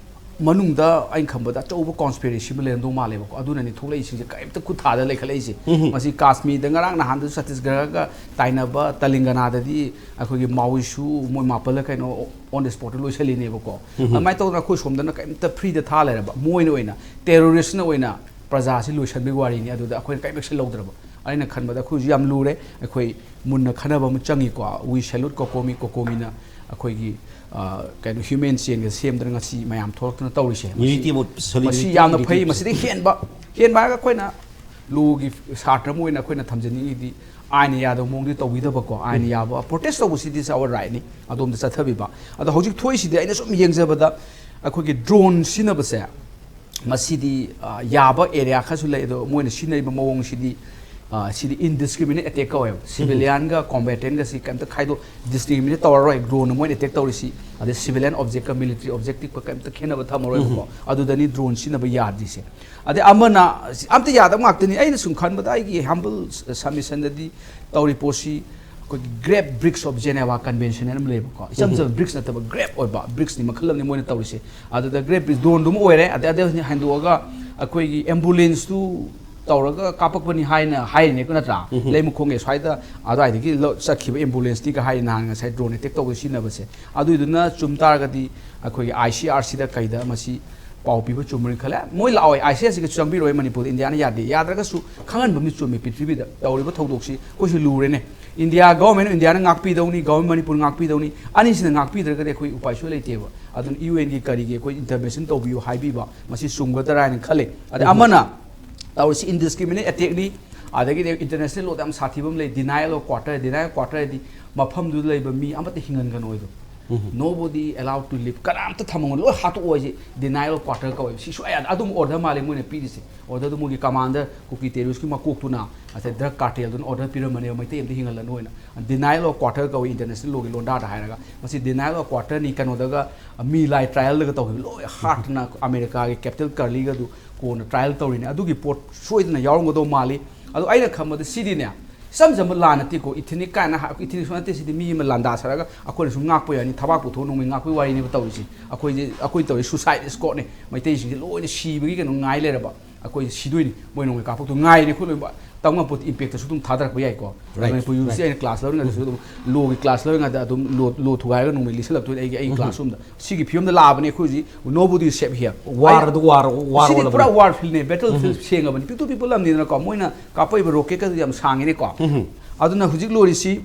ꯃꯅꯨꯡꯗ ꯑꯩꯅ ꯈꯟꯕꯗ ꯑꯆꯧꯕ ꯀꯣꯟꯁꯄꯤꯔꯦꯁꯤ ꯑꯃ ꯂꯩꯔꯝꯗꯧ ꯃꯥꯜꯂꯦꯕꯀꯣ꯫ ꯑꯗꯨꯅꯅꯤ ꯊꯣꯛꯂꯛꯏꯁꯤꯡꯁꯦ ꯀꯔꯤꯝꯇ ꯈꯨꯠ ꯊꯥꯗ ꯂꯩꯈꯠꯂꯛꯏꯁꯦ꯫ ꯃꯁꯤ ꯀꯥꯁꯃꯤꯔꯗ ꯉꯔꯥꯡ ꯅꯍꯥꯟꯗꯁꯨ ꯁꯠꯇꯤꯁꯒꯔꯒ ꯇꯥꯏꯅꯕ ꯇꯦꯂꯪꯒꯅꯥꯗꯗꯤ ꯑꯩꯈꯣꯏꯒꯤ ꯃꯥꯋꯤꯁꯨ ꯃꯣꯏ ꯃꯥꯄꯜꯂ ꯀꯩꯅꯣ on the spot ꯇ ꯂꯣꯏꯁꯤꯜꯂꯤꯅꯦꯕꯀꯣ꯫ ꯑꯗꯨꯃꯥꯏꯅ ꯇꯧꯗꯅ ꯑꯩꯈꯣꯏ ꯁꯣꯝꯗꯅ ꯀꯔꯤꯝꯇ ꯐ꯭ꯔꯤꯗ ꯊꯥ ꯂꯩꯔꯕ, ꯃꯣꯏꯅ ꯑꯣꯏꯅ ꯇꯦꯔꯣꯔꯤꯁꯅ ꯑꯣꯏꯅ ꯄ꯭ꯔꯖꯥꯁꯤ ꯂꯣꯏꯁꯤꯟꯕꯒꯤ ꯋꯥꯔꯤꯅꯤ꯫ ꯑꯗꯨꯗ ꯑꯩꯈꯣꯏꯅ ꯀꯔꯤꯝ ꯑꯦꯛꯁꯟ ꯂꯧꯗ꯭ꯔꯕ꯫ ꯑꯩꯅ ꯈꯟꯕꯗ ꯑꯩꯈꯣꯏꯁꯨ ꯌꯥꯝ ꯂꯨꯔꯦ꯫ ꯑꯩꯈꯣꯏ ꯃꯨꯟꯅ ꯈꯟꯅꯕ ꯑꯃ ꯆꯪꯉꯤꯀꯣ꯫ We salute COCOMI, COCOMI ꯅ ꯑꯩꯈꯣꯏꯒꯤ, ꯑ, ꯀꯩꯅꯣ, ꯍ꯭ꯌꯨꯃꯦꯟ ꯆꯦꯟꯒ ꯁꯦꯝꯗꯅ ꯉꯁꯤ ꯃꯌꯥꯝ ꯊꯣꯛꯂꯛꯇꯅ ꯇꯧꯔꯤꯁꯦ꯫ ꯃꯁꯤ, Unity of solidarity, ꯃꯁꯤ ꯌꯥꯝꯅ unity ꯐꯩ꯫ of ꯃꯁꯤꯗꯒꯤ ꯍꯦꯟꯕ, ꯍꯦꯟꯕ ꯍꯥꯏꯔꯒ ꯑꯩꯈꯣꯏꯅ ꯂꯣꯒꯤ ꯁꯥꯇ꯭ꯔ ꯑꯃ ꯑꯣꯏꯅ ꯑꯩꯈꯣꯏꯅ ꯊꯝꯖꯅꯤꯡꯉꯤꯗꯤ ꯑꯥꯏꯟꯅ ꯌꯥꯗꯕ ꯃꯑꯣꯡꯗꯤ ꯇꯧꯕꯤꯗꯕꯀꯣ꯫ ꯑꯥꯏꯟꯅ ꯌꯥꯕ ꯄ꯭ꯔꯣꯇꯦꯁ ꯇꯧꯕꯁꯤꯗꯤ is our right ꯅꯤ, ꯑꯗꯣꯝꯗ ꯆꯠꯊꯕꯤꯕ꯫ ꯑꯗꯣ ꯍꯧꯖꯤꯛ ꯊꯣꯛꯏꯁꯤꯗꯤ ꯑꯩꯅ ꯁꯨꯝ ꯌꯦꯡꯖꯕꯗ ꯑꯩꯈꯣꯏꯒꯤ ꯗ꯭ꯔꯣꯟ ꯁꯤꯖꯤꯟꯅꯕꯁꯦ ꯃꯁꯤꯗꯤ, ꯑ, ꯌꯥꯕ ꯑꯦꯔꯤꯌꯥ ꯈꯔꯁꯨ ꯂꯩ꯫ ꯑꯗꯣ ꯃꯣꯏꯅ ꯁꯤꯖꯤꯟꯅꯔꯤꯕ ꯃꯑꯣꯡꯁꯤꯗꯤ ꯑ, ꯁꯤꯗꯤ ꯏꯟꯗꯤꯁꯀ꯭ꯔꯤꯃꯤꯅꯦꯠ ꯑꯦꯇꯦꯛ ꯀꯧꯋꯦꯕ꯫ ꯁꯤꯚꯤꯂꯤꯌꯟꯒ ꯀꯣꯝꯕꯦꯇꯦꯟꯒ ꯁꯤ ꯀꯩꯝꯇ ꯈꯥꯏꯗꯣꯛ ꯗꯤꯁꯀ꯭ꯔꯤꯃꯤꯅꯦꯠ ꯇꯧꯔꯔꯣꯏ꯫ ꯗ꯭ꯔꯣꯟꯅ ꯃꯣꯏꯅ ꯑꯦꯇꯦꯛ ꯇꯧꯔꯤꯁꯤ, ꯑꯗꯩ ꯁꯤꯚꯤꯂꯤꯌꯟ ꯑꯣꯕꯖꯦꯛꯀ ꯃꯤꯂꯤꯇꯔꯤ ꯑꯣꯕꯖꯦꯛꯇꯤꯞꯀ ꯀꯩꯝꯇ ꯈꯦꯠꯅꯕ ꯊꯝꯃꯔꯣꯏꯕꯀꯣ꯫ ꯑꯗꯨꯗꯅꯤ ꯗ꯭ꯔꯣꯟ ꯁꯤꯖꯤꯟꯅꯕ ꯌꯥꯗ꯭ꯔꯤꯁꯦ꯫ ꯑꯗꯩ ꯑꯃꯅ, ꯑꯝꯇ ꯌꯥꯗꯕ ꯉꯥꯛꯇꯅꯤ꯫ ꯑꯩꯅ ꯁꯨꯝ ꯈꯟꯕꯗ, ꯑꯩꯒꯤ ꯍꯝꯕꯜ ꯁꯕꯃꯤꯁꯟꯗꯗꯤ ꯇꯧꯔꯤ ꯄꯣꯠꯁꯤ, ꯑꯩꯈꯣꯏꯒꯤ grape bricks of Geneva convention ꯍꯥꯏꯅ ꯑꯃ ꯂꯩꯌꯦꯕꯀꯣ꯫ ꯏꯆꯝ ꯆꯝꯕ ꯕ꯭ꯔꯤꯛꯁ ꯅꯠꯇꯕ, ꯒ꯭ꯔꯦꯞ ꯑꯣꯏꯕ ꯕ꯭ꯔꯤꯛꯁꯅꯤ, ꯃꯈꯜ ꯑꯃꯅꯤ ꯃꯣꯏꯅ ꯇꯧꯔꯤꯁꯦ꯫ ꯑꯗꯨꯗ ꯒ꯭ꯔꯦꯞ ꯕ꯭ꯔꯤꯛꯁ ꯗ꯭ꯔꯣꯟꯗꯨꯃ ꯑꯣꯏꯔꯦ, ꯑꯗꯩ ꯑꯗꯩ ꯍꯦꯟꯗꯣꯛꯑꯒ ꯑꯩꯈꯣꯏꯒꯤ ꯑꯦꯝꯕꯨꯂꯦꯟꯁꯇꯨ ꯇꯧꯔꯒ ꯀꯥꯞꯄꯛꯄꯅꯤ ꯍꯥꯏꯅ ꯍꯥꯏꯔꯤꯅꯦꯀꯣ, ꯅꯠꯇ꯭ꯔꯥ? ꯂꯩꯃꯈꯣꯡꯒꯤ ꯁ꯭ꯋꯥꯏꯗ ꯑꯗꯨꯋꯥꯏꯗꯒꯤ ꯂꯧ-, ꯆꯠꯈꯤꯕ ꯑꯦꯝꯕꯨꯂꯦꯟꯁꯇꯤꯒ ꯍꯥꯏ, ꯅꯍꯥꯟ ꯉꯁꯥꯏ ꯗ꯭ꯔꯣꯟ ꯑꯦꯇꯦꯛ ꯇꯧꯕꯗ ꯁꯤꯖꯤꯟꯅꯕꯁꯦ꯫ ꯑꯗꯨꯏꯗꯨꯅ ꯆꯨꯝ ꯇꯥꯔꯒꯗꯤ ꯑꯩꯈꯣꯏꯒꯤ ꯑꯥꯏ ꯁꯤ ꯑꯥꯔ ꯁꯤꯗ ꯀꯩꯗ ꯃꯁꯤ ꯄꯥꯎ ꯄꯤꯕ ꯆꯨꯝꯕ꯭ꯔꯅ ꯈꯜꯂꯦ꯫ ꯃꯣꯏ ꯂꯥꯛꯑꯣꯏ, ꯑꯥꯏ ꯁꯤ ꯑꯥꯔ ꯁꯤꯒ ꯆꯪꯕꯤꯔꯣꯏ ꯃꯅꯤꯄꯨꯔꯗ, ꯏꯟꯗꯤꯌꯥꯅ ꯌꯥꯗꯦ꯫ ꯌꯥꯗ꯭ꯔꯒꯁꯨ ꯈꯪꯍꯟꯕ ꯑꯃꯗꯤ ꯆꯨꯝꯃꯤ, ꯄ꯭ꯔꯤꯊꯤꯕꯤꯗ ꯇꯧꯔꯤꯕ ꯊꯧꯗꯣꯛꯁꯤ ꯑꯩꯈꯣꯏꯁꯨ ꯂꯨꯔꯦꯅꯦ꯫ ꯏꯟꯗꯤꯌꯥ ꯒꯚꯔꯟꯃꯦꯟ ꯏꯟꯗꯤꯌꯥꯅ ꯉꯥꯛꯄꯤꯗꯧꯅꯤ, ꯒꯚꯔꯟꯃꯦꯟ ꯃꯅꯤꯄꯨꯔ ꯉꯥꯛꯄꯤꯗꯧꯅꯤ꯫ ꯑꯅꯤꯁꯤꯅ ꯉꯥꯛꯄꯤꯗ꯭ꯔꯒꯗꯤ ꯑꯩꯈꯣꯏ ꯎꯄꯥꯏ ꯁꯨꯡꯂꯩ ꯂꯩꯇꯦꯕ꯫ ꯑꯗꯨꯅ ꯌꯨ ꯑꯦꯟꯒꯤ ꯀꯔꯤꯒꯤ ꯑꯩꯈꯣꯏ ꯏꯟꯇꯔꯚꯦꯟꯁꯟ ꯇꯧꯕꯤꯌꯨ ꯍꯥꯏꯕꯤꯕ ꯃꯁꯤ ꯆꯨꯝꯒꯗ꯭ꯔꯥ ꯍꯥꯏꯅ ꯈꯜꯂꯤ꯫ ꯑꯗ ꯑꯃꯅ ꯇꯧꯔꯤꯁꯤ ꯏꯟꯗꯤꯁꯀ꯭ꯔꯤꯃꯤꯅꯦꯠ ꯑꯦꯇꯦꯛꯅꯤ, ꯑꯗꯒꯤꯗꯤ ꯏꯟꯇꯔꯅꯦꯁꯅꯦꯜ ꯂꯣꯗ ꯌꯥꯝ ꯁꯥꯊꯤꯕ ꯑꯃ ꯂꯩ, ꯗꯤꯅꯥꯏꯌꯦꯜ ꯑꯣꯐ ꯀ꯭ꯋꯥꯇꯔ꯫ ꯗꯤꯅꯥꯏꯌꯦꯜ ꯑꯣꯐ ꯀ꯭ꯋꯥꯇꯔ ꯍꯥꯏꯗꯤ ꯃꯐꯝꯗꯨꯗ ꯂꯩꯕ ꯃꯤ ꯑꯃꯠꯇ ꯍꯤꯡꯍꯟꯒꯅꯣꯏꯕ꯫ No body allowed to live, ꯀꯅꯥꯝꯇ ꯊꯝꯃꯝꯒꯅꯨ, ꯂꯣꯏ ꯍꯥꯠꯇꯣꯛꯑꯣ ꯍꯥꯏꯁꯦ ꯗꯤꯅꯥꯏꯌꯦꯜ ꯑꯣꯐ ꯀ꯭ꯋꯥꯇꯔ ꯀꯧꯋꯦꯕ꯫ ꯁꯤ ꯁꯨꯡꯌꯥ ꯌꯥꯗꯦ꯫ ꯑꯗꯨꯝ ꯑꯣꯔꯗꯔ ꯃꯥꯜꯂꯦ ꯃꯣꯏꯅ ꯄꯤꯔꯤꯁꯦ꯫ ꯑꯣꯔꯗꯔꯗꯨ ꯃꯣꯏꯒꯤ ꯀꯃꯥꯟꯗꯔ, ꯀꯨꯀꯤ ꯇꯦꯔꯣꯔꯤꯁꯀꯤ ꯃꯀꯣꯛꯇꯨꯅ, ꯉꯁꯥꯏ ꯗ꯭ꯔꯒ ꯀꯥꯔꯇꯦꯜꯗꯨꯅ ꯑꯣꯔꯗꯔ ꯄꯤꯔꯝꯕꯅꯦꯕ, ꯃꯩꯇꯩ ꯑꯃꯗ ꯍꯤꯡꯍꯜꯂꯅꯨ ꯍꯥꯏꯅ꯫ ꯗꯤꯅꯥꯏꯌꯦꯜ ꯑꯣꯐ ꯀ꯭ꯋꯥꯇꯔ ꯀꯧꯋꯤ ꯏꯟꯇꯔꯅꯦꯁꯅꯦꯜ ꯂꯣꯒꯤ ꯂꯣꯟꯗꯥꯗ ꯍꯥꯏꯔꯒ꯫ ꯃꯁꯤ ꯗꯤꯅꯥꯏꯌꯦꯜ ꯑꯣꯐ ꯀ꯭ꯋꯥꯇꯔꯅꯤ, ꯀꯩꯅꯣꯗꯒ ꯃꯤ ꯂꯥꯏ ꯇ꯭ꯔꯥꯏꯌꯦꯜꯗꯒ ꯇꯧꯈꯤꯕ ꯂꯣꯏ ꯍꯥꯠꯇꯅ ꯑꯃꯦꯔꯤꯀꯥꯒꯤ ꯀꯦꯄꯤꯇꯦꯜ ꯀꯔꯂꯤꯒꯗꯨ ꯀꯣꯟꯅ ꯇ꯭ꯔꯥꯏꯌꯦꯜ ꯇꯧꯔꯤꯅꯦ꯫ ꯑꯗꯨꯒꯤ ꯄꯣꯠ ꯁꯣꯏꯗꯅ ꯌꯥꯎꯔꯝꯒꯗꯧ ꯃꯥꯜꯂꯤ꯫ ꯑꯗꯣ ꯑꯩꯅ ꯈꯟꯕꯗ ꯁꯤꯗꯤꯅꯦ, ꯏꯆꯝ ꯆꯝꯕ ꯂꯥꯟ ꯅꯠꯇꯦꯀꯣ꯫ ꯏꯊꯤꯅꯤꯛ ꯀꯥꯏꯅ ꯍꯥꯏ-, ꯏꯊꯤꯅꯤꯛꯁꯨ ꯅꯠꯇꯦ, ꯁꯤꯗꯤ ꯃꯤ ꯑꯃ ꯂꯥꯟꯗꯥ ꯁꯥꯔꯒ ꯑꯩꯈꯣꯏꯅ ꯁꯨꯝ ꯉꯥꯛꯄ ꯌꯥꯅꯤ, ꯊꯕꯥꯛ ꯄꯨꯊꯣꯛꯑ ꯅꯣꯡꯃꯩ ꯉꯥꯛꯄꯒꯤ ꯋꯥꯔꯤꯅꯦꯕ ꯇꯧꯔꯤꯁꯤ꯫ ꯑꯩꯈꯣꯏꯁꯦ, ꯑꯩꯈꯣꯏ ꯇꯧꯔꯤ ꯁꯨꯁꯥꯏꯠ ꯏꯁꯀꯣꯠꯅꯦ꯫ ꯃꯩꯇꯩꯁꯤꯡꯁꯦ ꯂꯣꯏꯅ ꯁꯤꯕꯒꯤ ꯀꯩꯅꯣ ꯉꯥꯏ ꯂꯩꯔꯕ꯫ ꯑꯩꯈꯣꯏ ꯁꯤꯗꯣꯏꯅꯤ, ꯃꯣꯏ ꯅꯣꯡꯃꯩ ꯀꯥꯞꯊꯣꯛꯇꯣꯏ ꯉꯥꯏꯔꯦ꯫ ꯑꯩꯈꯣꯏ ꯂꯣꯏꯅꯃꯛ ꯇꯝ ꯉꯝꯄꯣꯠꯇꯦ, ꯏꯝꯄꯦꯛꯇꯁꯨ ꯑꯗꯨꯝ ꯊꯥꯗꯔꯛꯄ ꯌꯥꯏꯀꯣ꯫ Right, Manipur university right. ꯑꯩꯅ ꯀ꯭ꯂꯥꯁ ꯂꯧꯔꯤꯉꯩꯗꯁꯨ ꯑꯗꯨꯝ ꯂꯣꯒꯤ ꯀ꯭ꯂꯥꯁ ꯂꯧꯔꯤꯉꯩꯗ ꯑꯗꯨꯝ ꯂꯣ, ꯂꯣ ꯊꯨꯒꯥꯏꯔꯒ ꯅꯣꯡꯃꯩ ꯂꯤꯁꯜꯂꯛꯇꯣꯏꯅꯤ ꯑꯩꯒꯤ, ꯑꯩꯒꯤ ꯎꯝ꯫ ꯀ꯭ꯂꯥꯁꯔꯨꯝꯗ꯫ ꯁꯤꯒꯤ ꯐꯤꯕꯝꯗ ꯂꯥꯛꯑꯕꯅꯦ ꯑꯩꯈꯣꯏ ꯍꯧꯖꯤꯛ, nobody safe here꯫ ꯋꯥꯔ ꯑꯩ-, ꯑꯗꯨ ꯋꯥꯔ, ꯋꯥꯔ ꯁꯤꯗꯤ ꯄꯨꯔꯥ ꯑꯣꯜꯂꯕꯅꯦ꯫ ꯋꯥꯔ ꯐꯤꯜꯅꯦ, ꯕꯦꯇꯜ ꯐꯤꯜ ꯎꯝ꯫ ꯁꯦꯡꯉꯕꯅꯤ꯫ ꯄꯤꯛꯇꯨ ꯄꯤꯛꯄ ꯂꯝꯅꯤꯗꯅꯀꯣ, ꯃꯣꯏꯅ ꯀꯥꯞꯄꯛꯏꯕ ꯔꯣꯀꯦꯠꯀꯗꯨ ꯌꯥꯝ ꯁꯥꯡꯉꯤꯅꯦꯀꯣ꯫ ꯎꯝ꯫ ꯑꯗꯨꯅ ꯍꯧꯖꯤꯛ ꯂꯣꯏꯔꯤꯁꯤ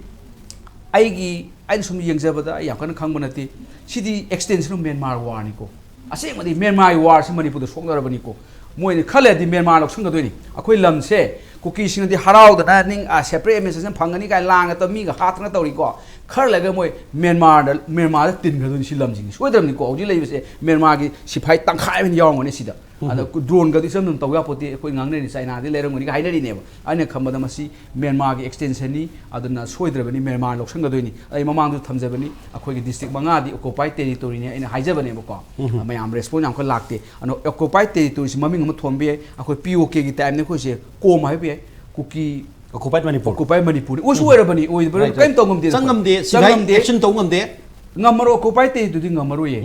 ꯑꯩꯒꯤ, ꯑꯩꯅ ꯁꯨꯝ ꯌꯦꯡꯖꯕꯗ, ꯑꯩ ꯌꯥꯝ ꯀꯟꯅ ꯈꯪꯕ ꯅꯠꯇꯦ, ꯁꯤꯗꯤ extension of Myanmar warꯅꯤꯀꯣ꯫ ꯑꯁꯦꯡꯕꯗꯤ ꯃ꯭ꯌꯥꯟꯃꯥꯔꯒꯤ ꯋꯥꯔꯁꯤ ꯃꯅꯤꯄꯨꯔꯗ ꯁꯣꯛꯅꯔꯕꯅꯤꯀꯣ꯫ ꯃꯣꯏꯅ ꯈꯜꯂꯗꯤ ꯃ꯭ꯌꯥꯟꯃꯥꯔ ꯂꯧꯁꯤꯟꯒꯗꯣꯏꯅꯤ꯫ ꯑꯩꯈꯣꯏ ꯂꯝꯁꯦ ꯀꯨꯀꯤꯁꯤꯡꯅꯗꯤ ꯍꯔꯥꯎꯗꯅ ꯅꯤꯡ separate administration ꯐꯪꯒꯅꯤ ꯀꯥꯏꯅ ꯂꯥꯡꯒ ꯇꯧ ꯃꯤꯒ ꯍꯥꯠꯇꯅ ꯇꯧꯔꯤꯀꯣ꯫ ꯈꯔ ꯂꯩꯔꯒ ꯃꯣꯏ ꯃ꯭ꯌꯥꯟꯃꯥꯔꯗ ꯃ꯭ꯌꯥꯟꯃꯥꯔꯗ ꯇꯤꯟꯈ꯭ꯔꯗꯣꯏꯅꯤ꯫ ꯁꯤ ꯂꯝꯁꯤꯡꯁꯤ ꯁꯣꯏꯗ꯭ꯔꯕꯅꯤꯀꯣ꯫ ꯍꯧꯖꯤꯛ ꯂꯩꯕꯁꯦ ꯃ꯭ꯌꯥꯟꯃꯥꯔꯒꯤ ꯁꯤꯐꯥꯏ ꯇꯪꯈꯥꯏ ꯑꯃ ꯌꯥꯎꯔꯝꯒꯅꯤ ꯁꯤꯗ꯫ ꯑꯗ ꯗ꯭ꯔꯣꯟꯒꯗꯤ ꯏꯆꯝ ꯆꯝ ꯇꯧ ꯌꯥꯄꯣꯠꯇꯦ꯫ ꯑꯩꯈꯣꯏ ꯉꯥꯡꯅꯔꯤ ꯆꯥꯏꯅꯥꯗꯤ ꯂꯩꯔꯝꯒꯅꯤꯒ ꯍꯥꯏꯅꯔꯤꯅꯦꯕ꯫ ꯑꯩꯅ ꯈꯟꯕꯗ ꯃꯁꯤ ꯃ꯭ꯌꯥꯟꯃꯥꯔꯒꯤ extensionꯅꯤ꯫ ꯑꯗꯨꯅ ꯁꯣꯏꯗ꯭ꯔꯕꯅꯤ ꯃ꯭ꯌꯥꯟꯃꯥꯔ ꯂꯧꯁꯟꯒꯗꯣꯏꯅꯤ꯫ ꯑꯩ ꯃꯃꯥꯡꯗꯁꯨ ꯊꯝꯖꯕꯅꯤ, ꯑꯩꯈꯣꯏꯒꯤ district ꯃꯉꯥꯗꯤ occupied territoryꯅꯤ ꯑꯩꯅ ꯍꯥꯏꯖꯕꯅꯦꯕꯀꯣ꯫ ꯃꯌꯥꯝ response ꯌꯥꯝ ꯀꯟꯅ ꯂꯥꯛꯇꯦ꯫ ꯑꯗꯣ occupied territoryꯁꯤ ꯃꯃꯤꯡ ꯑꯃ ꯊꯣꯟꯕ ꯌꯥꯏ꯫ ꯑꯩꯈꯣꯏ P O Kꯒꯤ typeꯅꯤ ꯑꯩꯈꯣꯏꯁꯦ꯫ ꯀꯣꯝ ꯍꯥꯏꯕ ꯌꯥꯏ꯫ ꯀꯨꯀꯤ ꯑꯣꯀꯨꯄꯥꯏꯠ ꯃꯅꯤꯄꯨꯔ꯫ Occupied ꯃꯅꯤꯄꯨꯔꯅꯤ꯫ ꯑꯣꯏꯁꯨ ꯑꯣꯏꯔꯕꯅꯤ꯫ ꯑꯣꯏꯗꯕ ꯀꯔꯤꯝ ꯇꯧ ꯉꯝꯗꯦ꯫ ꯆꯪ ꯉꯝꯗꯦ꯫ ꯁꯤꯐꯥꯏ ꯆꯪ ꯉꯝꯗꯦ꯫ Action ꯇꯧ ꯉꯝꯗꯦ꯫ ꯉꯝꯃꯔꯣꯏ꯫ Occupied territoryꯗꯨꯗꯤ ꯉꯝꯃꯔꯣꯏꯌꯦ꯫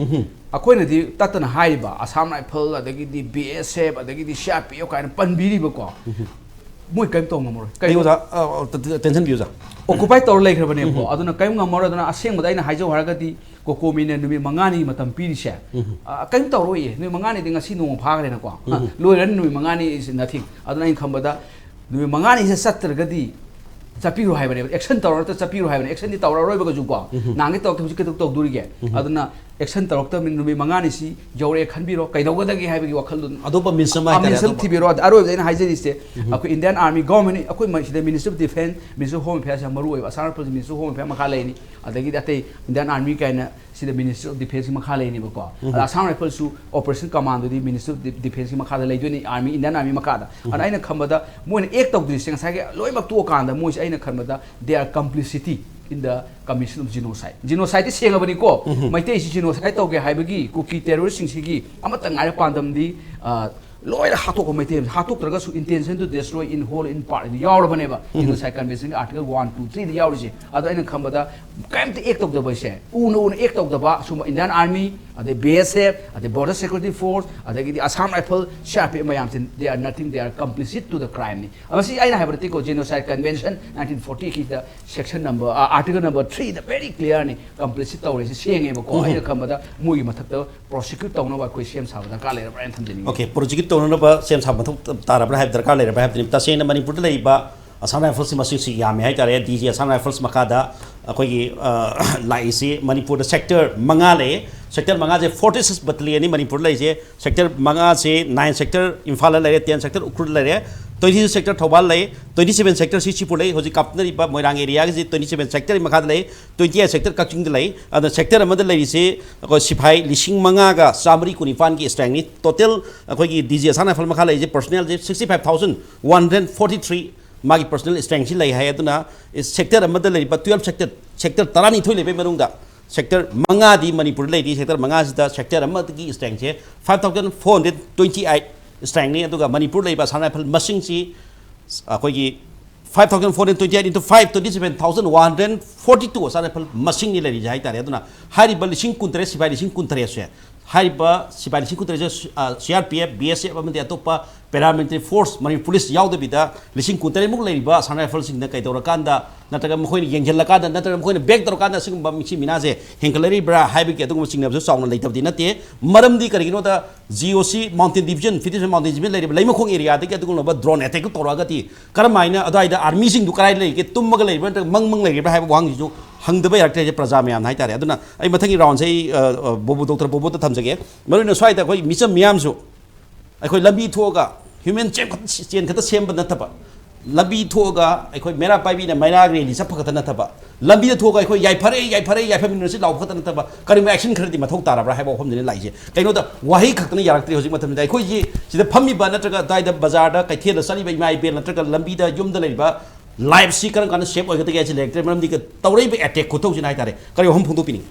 ꯑꯩꯈꯣꯏꯅꯗꯤ ꯇꯠꯇꯅ ꯍꯥꯏꯔꯤꯕ ꯑꯁꯥꯝ ꯔꯥꯏꯐꯜ, ꯑꯗꯒꯤꯗꯤ B S F, ꯑꯗꯒꯤꯗꯤ C R P F ꯀꯥꯏꯅ ꯄꯟꯕꯤꯔꯤꯕꯀꯣ꯫ ꯃꯣꯏ ꯀꯔꯤꯝ ꯇꯧ ꯉꯝꯃꯔꯣꯏ꯫ ꯑꯩ ꯀꯔꯤꯝ ꯑꯣꯖꯥ, ꯑ, ꯑ, ꯇ-, ꯇ-, tension ꯄꯤꯌꯨ ꯑꯣꯖꯥ꯫ Occupied ꯇꯧꯔ ꯂꯩꯈ꯭ꯔꯕꯅꯦꯕꯀꯣ꯫ ꯑꯗꯨꯅ ꯀꯔꯤꯝ ꯉꯝꯃꯔꯣꯏ꯫ ꯑꯗꯨꯅ ꯑꯁꯦꯡꯕꯗ ꯑꯩꯅ ꯍꯥꯏꯖꯧ ꯍꯥꯏꯔꯒꯗꯤ ꯀꯣꯀꯣꯃꯤꯅ ꯅꯨꯃꯤꯠ ꯃꯉꯥꯅꯤ ꯃꯇꯝ ꯄꯤꯔꯤꯁꯦ꯫ ꯑ, ꯀꯔꯤꯝ ꯇꯧꯔꯣꯏꯌꯦ꯫ ꯅꯨꯃꯤꯠ ꯃꯉꯥꯅꯤꯗꯤ ꯉꯁꯤ ꯅꯣꯡꯃ ꯐꯥꯈ꯭ꯔꯦꯅꯀꯣ꯫ ꯑ, ꯂꯣꯏꯔꯅꯤ ꯅꯨꯃꯤꯠ ꯃꯉꯥꯅꯤ is nothing꯫ ꯑꯗꯨꯅ ꯑꯩꯅ ꯈꯟꯕꯗ ꯅꯨꯃꯤꯠ ꯃꯉꯥꯅꯤꯁꯦ ꯆꯠꯇ꯭ꯔꯒꯗꯤ ꯆꯠꯄꯤꯔꯣ ꯍꯥꯏꯕꯅꯦꯕ꯫ Action ꯇꯧꯔ ꯅꯠꯇ꯭ꯔ ꯆꯠꯄꯤꯔꯣ ꯍꯥꯏꯕꯅꯦ꯫ Actionꯗꯤ ꯇꯧꯔꯔꯣꯏꯕ ꯀꯩꯁꯨ ꯀꯣ꯫ ꯅꯍꯥꯟꯒꯤ ꯇꯧꯔꯛꯇ ꯍꯧꯖꯤꯛ ꯀꯩꯗꯧ ꯇꯧꯗꯣꯔꯤꯒꯦ? ꯑꯗꯨꯅ action ꯇꯧꯔꯛꯇꯕꯅꯤ꯫ ꯅꯨꯃꯤꯠ ꯃꯉꯥꯅꯤꯁꯤ ꯌꯧꯔꯛꯑꯦ ꯈꯟꯕꯤꯔꯣ꯫ ꯀꯩꯗꯧꯒꯗꯒꯦ ꯍꯥꯏꯕꯒꯤ ꯋꯥꯈꯜꯗꯣ ꯑꯇꯣꯞꯄ means ꯑꯃ ꯍꯥꯏꯇꯥꯔꯦ, means ꯑꯃ ꯑꯇꯣꯞꯄ꯫ ꯊꯤꯕꯤꯔꯣ꯫ ꯑꯗ ꯑꯔꯣꯏꯕꯗ ꯑꯩꯅ ꯍꯥꯏꯖꯔꯤꯁꯦ, ꯑꯩꯈꯣꯏ Indian Army, government, ꯑꯩꯈꯣꯏ ꯃ-, ꯁꯤꯗ Ministry of Defence, Ministry of Home Affairs ꯌꯥꯝ ꯃꯔꯨ ꯑꯣꯏꯕ꯫ Assam ꯔꯥꯏꯐꯜꯁꯤ Ministry of Home Affairs ꯃꯈꯥ ꯂꯩꯅꯤ꯫ ꯑꯗꯒꯤꯗꯤ ꯑꯇꯩ Indian Army ꯀꯥꯏꯅ ꯁꯤꯗ Ministry of Defenceꯀꯤ ꯃꯈꯥ ꯂꯩꯅꯤꯕꯀꯣ꯫ ꯑꯗ Assam ꯔꯥꯏꯐꯜꯁꯨ Operation Commandꯗꯨꯗꯤ Ministry of De-, Defenceꯀꯤ ꯃꯈꯥꯗ ꯂꯩꯗꯣꯏꯅꯤ, Army, Indian Army ꯃꯈꯥꯗ꯫ ꯑꯗ ꯑꯩꯅ ꯈꯟꯕꯗ ꯃꯣꯏꯅ act ꯇꯧꯗ꯭ꯔꯤꯁꯦ ꯉꯁꯥꯏꯒꯤ ꯂꯣꯏꯅꯃꯛ ꯇꯣꯛꯑꯀꯥꯟꯗ ꯃꯣꯏꯁꯦ ꯑꯩꯅ ꯈꯟꯕꯗ they are complicity in the commission of genocide꯫ Genocideꯗꯤ ꯁꯦꯡꯉꯕꯅꯤꯀꯣ꯫ ꯃꯩꯇꯩꯁꯤ genocide ꯇꯧꯒꯦ ꯍꯥꯏꯕꯒꯤ ꯀꯨꯀꯤ terroristꯁꯤꯡꯁꯤꯒꯤ ꯑꯃꯠꯇ ꯉꯥꯏꯔ ꯄꯥꯟꯗꯝꯗꯤ, ꯑ, ꯂꯣꯏꯅ ꯍꯥꯠꯇꯣꯛꯄ꯫ ꯃꯩꯇꯩ ꯑꯃꯁꯦ ꯍꯥꯠꯇꯣꯛꯇ꯭ꯔꯒꯁꯨ intention to destroy in whole, in part ꯌꯥꯎꯔꯕꯅꯦꯕ꯫ Genocide Conventionꯒꯤ Article one, two, threeꯗ ꯌꯥꯎꯔꯤꯁꯦ꯫ ꯑꯗꯣ ꯑꯩꯅ ꯈꯟꯕꯗ ꯀꯔꯤꯝꯇ act ꯇꯧꯗꯕꯁꯦ, ꯎꯅ ꯎꯅ act ꯇꯧꯗꯕ ꯁꯨꯝꯕ Indian Army, ꯑꯗꯩ B S F, ꯑꯗꯩ Border Security Force, ꯑꯗꯒꯤꯗꯤ Assam Rifle, C R P F ꯃꯌꯥꯝꯁꯦ, they are nothing, they are complicit to the crimeꯅꯤ꯫ ꯃꯁꯤ ꯑꯩꯅ ꯍꯥꯏꯕ ꯅꯠꯇꯦꯀꯣ, Genocide Convention nineteen forty eight section number, ꯑ, article number threeꯗ very clearꯅꯤ, complicit ꯇꯧꯔꯤꯁꯦ ꯁꯦꯡꯉꯦꯕꯀꯣ꯫ ꯑꯩꯅ ꯈꯟꯕꯗ ꯃꯣꯏꯒꯤ ꯃꯊꯛꯇ prosecute ꯇꯧꯅꯕ ꯑꯩꯈꯣꯏ ꯁꯦꯝ ꯁꯥꯕ ꯗꯔꯀꯥꯔ ꯂꯩꯔꯕ꯭ꯔꯥ ꯍꯥꯏꯅ ꯊꯝꯖꯅꯤꯡꯉꯤ꯫ Okay, prosecute ꯇꯧꯅꯅꯕ ꯁꯦꯝ ꯁꯥꯕ ꯃꯊꯧ ꯇꯥꯔꯕ꯭ꯔꯥ ꯍꯥꯏꯕ ꯗꯔꯀꯥꯔ ꯂꯩꯔꯕ꯭ꯔꯥ ꯍꯥꯏꯕꯗꯨꯅꯤ꯫ ꯇꯁꯦꯡꯅ ꯃꯅꯤꯄꯨꯔꯗ ꯂꯩꯔꯤꯕ Assam Rifles ꯃꯁꯤꯡꯁꯤ ꯌꯥꯝꯃꯤ ꯍꯥꯏꯇꯥꯔꯦ꯫ D G Assam Rifles ꯃꯈꯥꯗ ꯑꯩꯈꯣꯏꯒꯤ, ꯑ, ꯂꯥꯛꯏꯁꯤ ꯃꯅꯤꯄꯨꯔꯗ sector ꯃꯉꯥ ꯂꯩꯌꯦ꯫ Sector ꯃꯉꯥꯁꯦ forty six battalionꯅꯤ ꯃꯅꯤꯄꯨꯔꯗ ꯂꯩꯔꯤꯁꯦ꯫ Sector ꯃꯉꯥꯁꯦ nine sector ꯏꯝꯐꯥꯜꯗ ꯂꯩꯔꯦ, ten sector ꯎꯈ꯭ꯔꯨꯜꯗ ꯂꯩꯔꯦ, ꯇ꯭ꯋꯦꯟꯇꯤ ꯁꯤꯛꯁ ꯁꯦꯛꯇꯔ ꯊꯧꯕꯥꯜ ꯂꯩ, ꯇ꯭ꯋꯦꯟꯇꯤ ꯁꯦꯚꯦꯟ ꯁꯦꯛꯇꯔ ꯁꯤꯁꯤꯄꯨꯔ ꯂꯩ꯫ ꯍꯧꯖꯤꯛ ꯀꯥꯞꯅꯔꯤꯕ ꯃꯣꯏꯔꯥꯡ ꯑꯦꯔꯤꯌꯥꯒꯤꯁꯤ ꯇ꯭ꯋꯦꯟꯇꯤ ꯁꯦꯚꯦꯟ ꯁꯦꯛꯇꯔꯒꯤ ꯃꯈꯥꯗ ꯂꯩ, ꯇ꯭ꯋꯦꯟꯇꯤ ꯑꯩꯠ ꯁꯦꯛꯇꯔ ꯀꯛꯆꯤꯡꯗ ꯂꯩ꯫ ꯑꯗꯣ ꯁꯦꯛꯇꯔ ꯑꯃꯗ ꯂꯩꯔꯤꯁꯤ ꯑꯩꯈꯣꯏ ꯁꯤꯐꯥꯏ ꯂꯤꯁꯤꯡ ꯃꯉꯥꯒ ꯆꯥꯃꯔꯤ ꯀꯨꯟꯅꯤꯄꯥꯟꯒꯤ ꯏꯁꯇ꯭ꯔꯦꯡꯅꯤ꯫ ꯇꯣꯇꯦꯜ ꯑꯩꯈꯣꯏꯒꯤ ꯗꯤ ꯖꯤ ꯑꯁꯥꯝ ꯔꯥꯏꯐꯜ ꯃꯈꯥ ꯂꯩꯔꯤꯁꯦ ꯄꯔꯁꯣꯅꯦꯜꯁꯦ sixty five thousand one hundred forty three ꯃꯥꯒꯤ ꯄꯔꯁꯣꯅꯦꯜ ꯏꯁꯇ꯭ꯔꯦꯡꯁꯤ ꯂꯩ ꯍꯥꯏ꯫ ꯑꯗꯨꯅ ꯁꯦꯛꯇꯔ ꯑꯃꯗ ꯂꯩꯔꯤꯕ ꯇꯨꯌꯦꯜꯐ ꯁꯦꯛꯇꯔ, ꯁꯦꯛꯇꯔ ꯇꯔꯥꯅꯤꯊꯣꯏ ꯂꯩꯕꯒꯤ ꯃꯅꯨꯡꯗ ꯁꯦꯛꯇꯔ ꯃꯉꯥꯗꯤ ꯃꯅꯤꯄꯨꯔꯗ ꯂꯩꯔꯤ꯫ ꯁꯦꯛꯇꯔ ꯃꯉꯥꯁꯤꯗ ꯁꯦꯛꯇꯔ ꯑꯃꯗꯒꯤ ꯏꯁꯇ꯭ꯔꯦꯡꯁꯦ five thousand four hundred twenty eight ꯏꯁꯇ꯭ꯔꯦꯡꯅꯤ꯫ ꯑꯗꯨꯒ ꯃꯅꯤꯄꯨꯔ ꯂꯩꯕ ꯑꯁꯥꯝ ꯔꯥꯏꯐꯜ ꯃꯁꯤꯡꯁꯤ ꯑꯩꯈꯣꯏꯒꯤ five thousand four hundred twenty eight into five, twenty seven thousand one hundred forty two Assam rifle ꯃꯁꯤꯡꯅꯤ ꯂꯩꯔꯤꯁꯦ ꯍꯥꯏꯇꯥꯔꯦ꯫ ꯑꯗꯨꯅ ꯍꯥꯏꯔꯤꯕ ꯂꯤꯁꯤꯡ ꯀꯨꯟꯇꯔꯦꯠ, ꯁꯤꯐꯥꯏ ꯂꯤꯁꯤꯡ ꯀꯨꯟꯇꯔꯦꯠꯁꯦ ꯍꯥꯏꯔꯤꯕ ꯁꯤꯐꯥꯏ ꯂꯤꯁꯤꯡ ꯀꯨꯟꯇꯔꯦꯠꯁꯦ, ꯑ, C R P F, B S F ꯑꯃꯗꯤ ꯑꯇꯣꯞꯄ ꯄꯦꯔꯥꯃꯤꯂꯤꯇꯔꯤ ꯐꯣꯔꯁ, ꯃꯅꯤꯄꯨꯔ ꯄꯨꯂꯤꯁ ꯌꯥꯎꯗꯕꯤꯗ ꯂꯤꯁꯤꯡ ꯀꯨꯟꯇꯔꯦꯠꯃꯨꯛ ꯂꯩꯔꯤꯕ ꯑꯁꯥꯝ ꯔꯥꯏꯐꯜꯁꯤꯡꯅ ꯀꯩꯗꯧꯔꯀꯥꯟꯗ, ꯅꯠꯇ꯭ꯔꯒ ꯃꯈꯣꯏꯅ ꯌꯦꯡꯁꯤꯜꯂꯀꯥꯟꯗ, ꯅꯠꯇ꯭ꯔꯒ ꯃꯈꯣꯏꯅ ꯕꯦꯛ ꯇꯧꯔꯀꯥꯟꯗ ꯑꯁꯤꯒꯨꯝꯕ ꯃꯤꯁꯤ ꯃꯤꯅꯥꯁꯦ ꯍꯦꯟꯒꯠꯂꯛꯂꯤꯕ꯭ꯔꯥ ꯍꯥꯏꯕꯒꯤ ꯑꯗꯨꯒꯨꯝꯕ ꯆꯤꯡꯅꯕꯁꯨ ꯆꯥꯎꯅ ꯂꯩꯇꯕꯗꯤ ꯅꯠꯇꯦ꯫ ꯃꯔꯝꯗꯤ ꯀꯔꯤꯒꯤꯅꯣꯗ ꯖꯤ ꯑꯣ ꯁꯤ mountain division, fifty seven mountain division ꯂꯩꯔꯤꯕ ꯂꯩꯃꯈꯣꯡ ꯑꯦꯔꯤꯌꯥꯗꯒꯤ ꯑꯗꯨꯒꯨꯝꯂꯕ ꯗ꯭ꯔꯣꯟ ꯑꯦꯇꯦꯛꯇꯨ ꯇꯧꯔꯛꯑꯒꯗꯤ ꯀꯔꯝꯍꯥꯏꯅ ꯑꯗꯨꯋꯥꯏꯗ ꯑꯥꯔꯃꯤꯁꯤꯡꯗꯨ ꯀꯗꯥꯏꯗ ꯂꯩꯒꯦ, ꯇꯨꯝꯃꯒ ꯂꯩꯔꯤꯕ꯭ꯔꯥ ꯅꯠꯇ꯭ꯔꯒ ꯃꯪ ꯃꯪ ꯂꯩꯔꯤꯕ꯭ꯔꯥ ꯍꯥꯏꯕ ꯋꯥꯍꯪꯁꯤꯁꯨ ꯍꯪꯗꯕ ꯌꯥꯔꯛꯇ꯭ꯔꯦ ꯄ꯭ꯔꯖꯥ ꯃꯌꯥꯝꯅ ꯍꯥꯏꯇꯥꯔꯦ꯫ ꯑꯗꯨꯅ ꯑꯩ ꯃꯊꯪꯒꯤ ꯔꯥꯎꯟꯁꯦ ꯑꯩ, ꯑ, ꯑ, ꯕꯣꯕꯣ, ꯗꯣꯛꯇꯔ ꯕꯣꯕꯣꯗ ꯊꯝꯖꯒꯦ꯫ ꯃꯔꯨꯑꯣꯏꯅ ꯁ꯭ꯋꯥꯏꯗ ꯑꯩꯈꯣꯏ ꯃꯤꯆꯝ ꯃꯤꯌꯥꯝꯁꯨ ꯑꯩꯈꯣꯏ ꯂꯝꯕꯤ ꯊꯣꯛꯑꯒ ꯍ꯭ꯌꯨꯃꯦꯟ ꯆꯦꯟ ꯈꯛ-, ꯆꯦꯟ ꯈꯛꯇ ꯁꯦꯝꯕ ꯅꯠꯇꯕ, ꯂꯝꯕꯤ ꯊꯣꯛꯑꯒ ꯑꯩꯈꯣꯏ ꯃꯩꯔꯥ ꯄꯥꯏꯕꯤꯅ ꯃꯩꯔꯥ ꯔꯦꯂꯤ ꯆꯠꯄ ꯈꯛꯇ ꯅꯠꯇꯕ, ꯂꯝꯕꯤꯗ ꯊꯣꯛꯑꯒ ꯑꯩꯈꯣꯏ "ꯌꯥꯏꯐꯔꯦ, ꯌꯥꯏꯐꯔꯦ, ꯌꯥꯏꯐꯃꯤꯟꯅꯔꯁꯤ" ꯂꯥꯎꯕ ꯈꯛꯇ ꯅꯠꯇꯕ, ꯀꯔꯤꯒꯨꯝꯕ ꯑꯦꯛꯁꯟ ꯈꯔꯗꯤ ꯃꯊꯧ ꯇꯥꯔꯕ꯭ꯔꯥ ꯍꯥꯏꯕ ꯋꯥꯐꯝꯗꯨꯅꯤ ꯂꯥꯛꯏꯁꯦ꯫ ꯀꯩꯅꯣꯗ ꯋꯥꯍꯩ ꯈꯛꯇꯅ ꯌꯥꯔꯛꯇ꯭ꯔꯤ ꯍꯧꯖꯤꯛ ꯃꯇꯝꯗ꯫ ꯑꯩꯈꯣꯏꯒꯤ ꯁꯤꯗ ꯐꯝꯃꯤꯕ ꯅꯠꯇ꯭ꯔꯒ ꯑꯗꯨꯋꯥꯏꯗ ꯕꯖꯥꯔꯗ, ꯀꯩꯊꯦꯜꯗ ꯆꯠꯂꯤꯕ ꯏꯃꯥ ꯏꯕꯦꯜ ꯅꯠꯇ꯭ꯔꯒ ꯂꯝꯕꯤꯗ ꯌꯨꯝꯗ ꯂꯩꯔꯤꯕ ꯂꯥꯏꯐꯁꯤ ꯀꯔꯝ ꯀꯥꯟꯗ ꯁꯦꯐ ꯑꯣꯏꯒꯗꯒꯦ ꯍꯥꯏꯁꯤ ꯂꯩꯔꯛꯇ꯭ꯔꯦ꯫ ꯃꯔꯝꯗꯤ ꯀ-, ꯇꯧꯔꯛꯏꯕ ꯑꯦꯇꯦꯛ ꯈꯨꯇꯧꯁꯤꯅ ꯍꯥꯏꯇꯥꯔꯦ꯫ ꯀꯔꯤ ꯋꯥꯐꯝ ꯐꯣꯡꯗꯣꯛꯄꯤꯅꯤꯡꯉꯤ?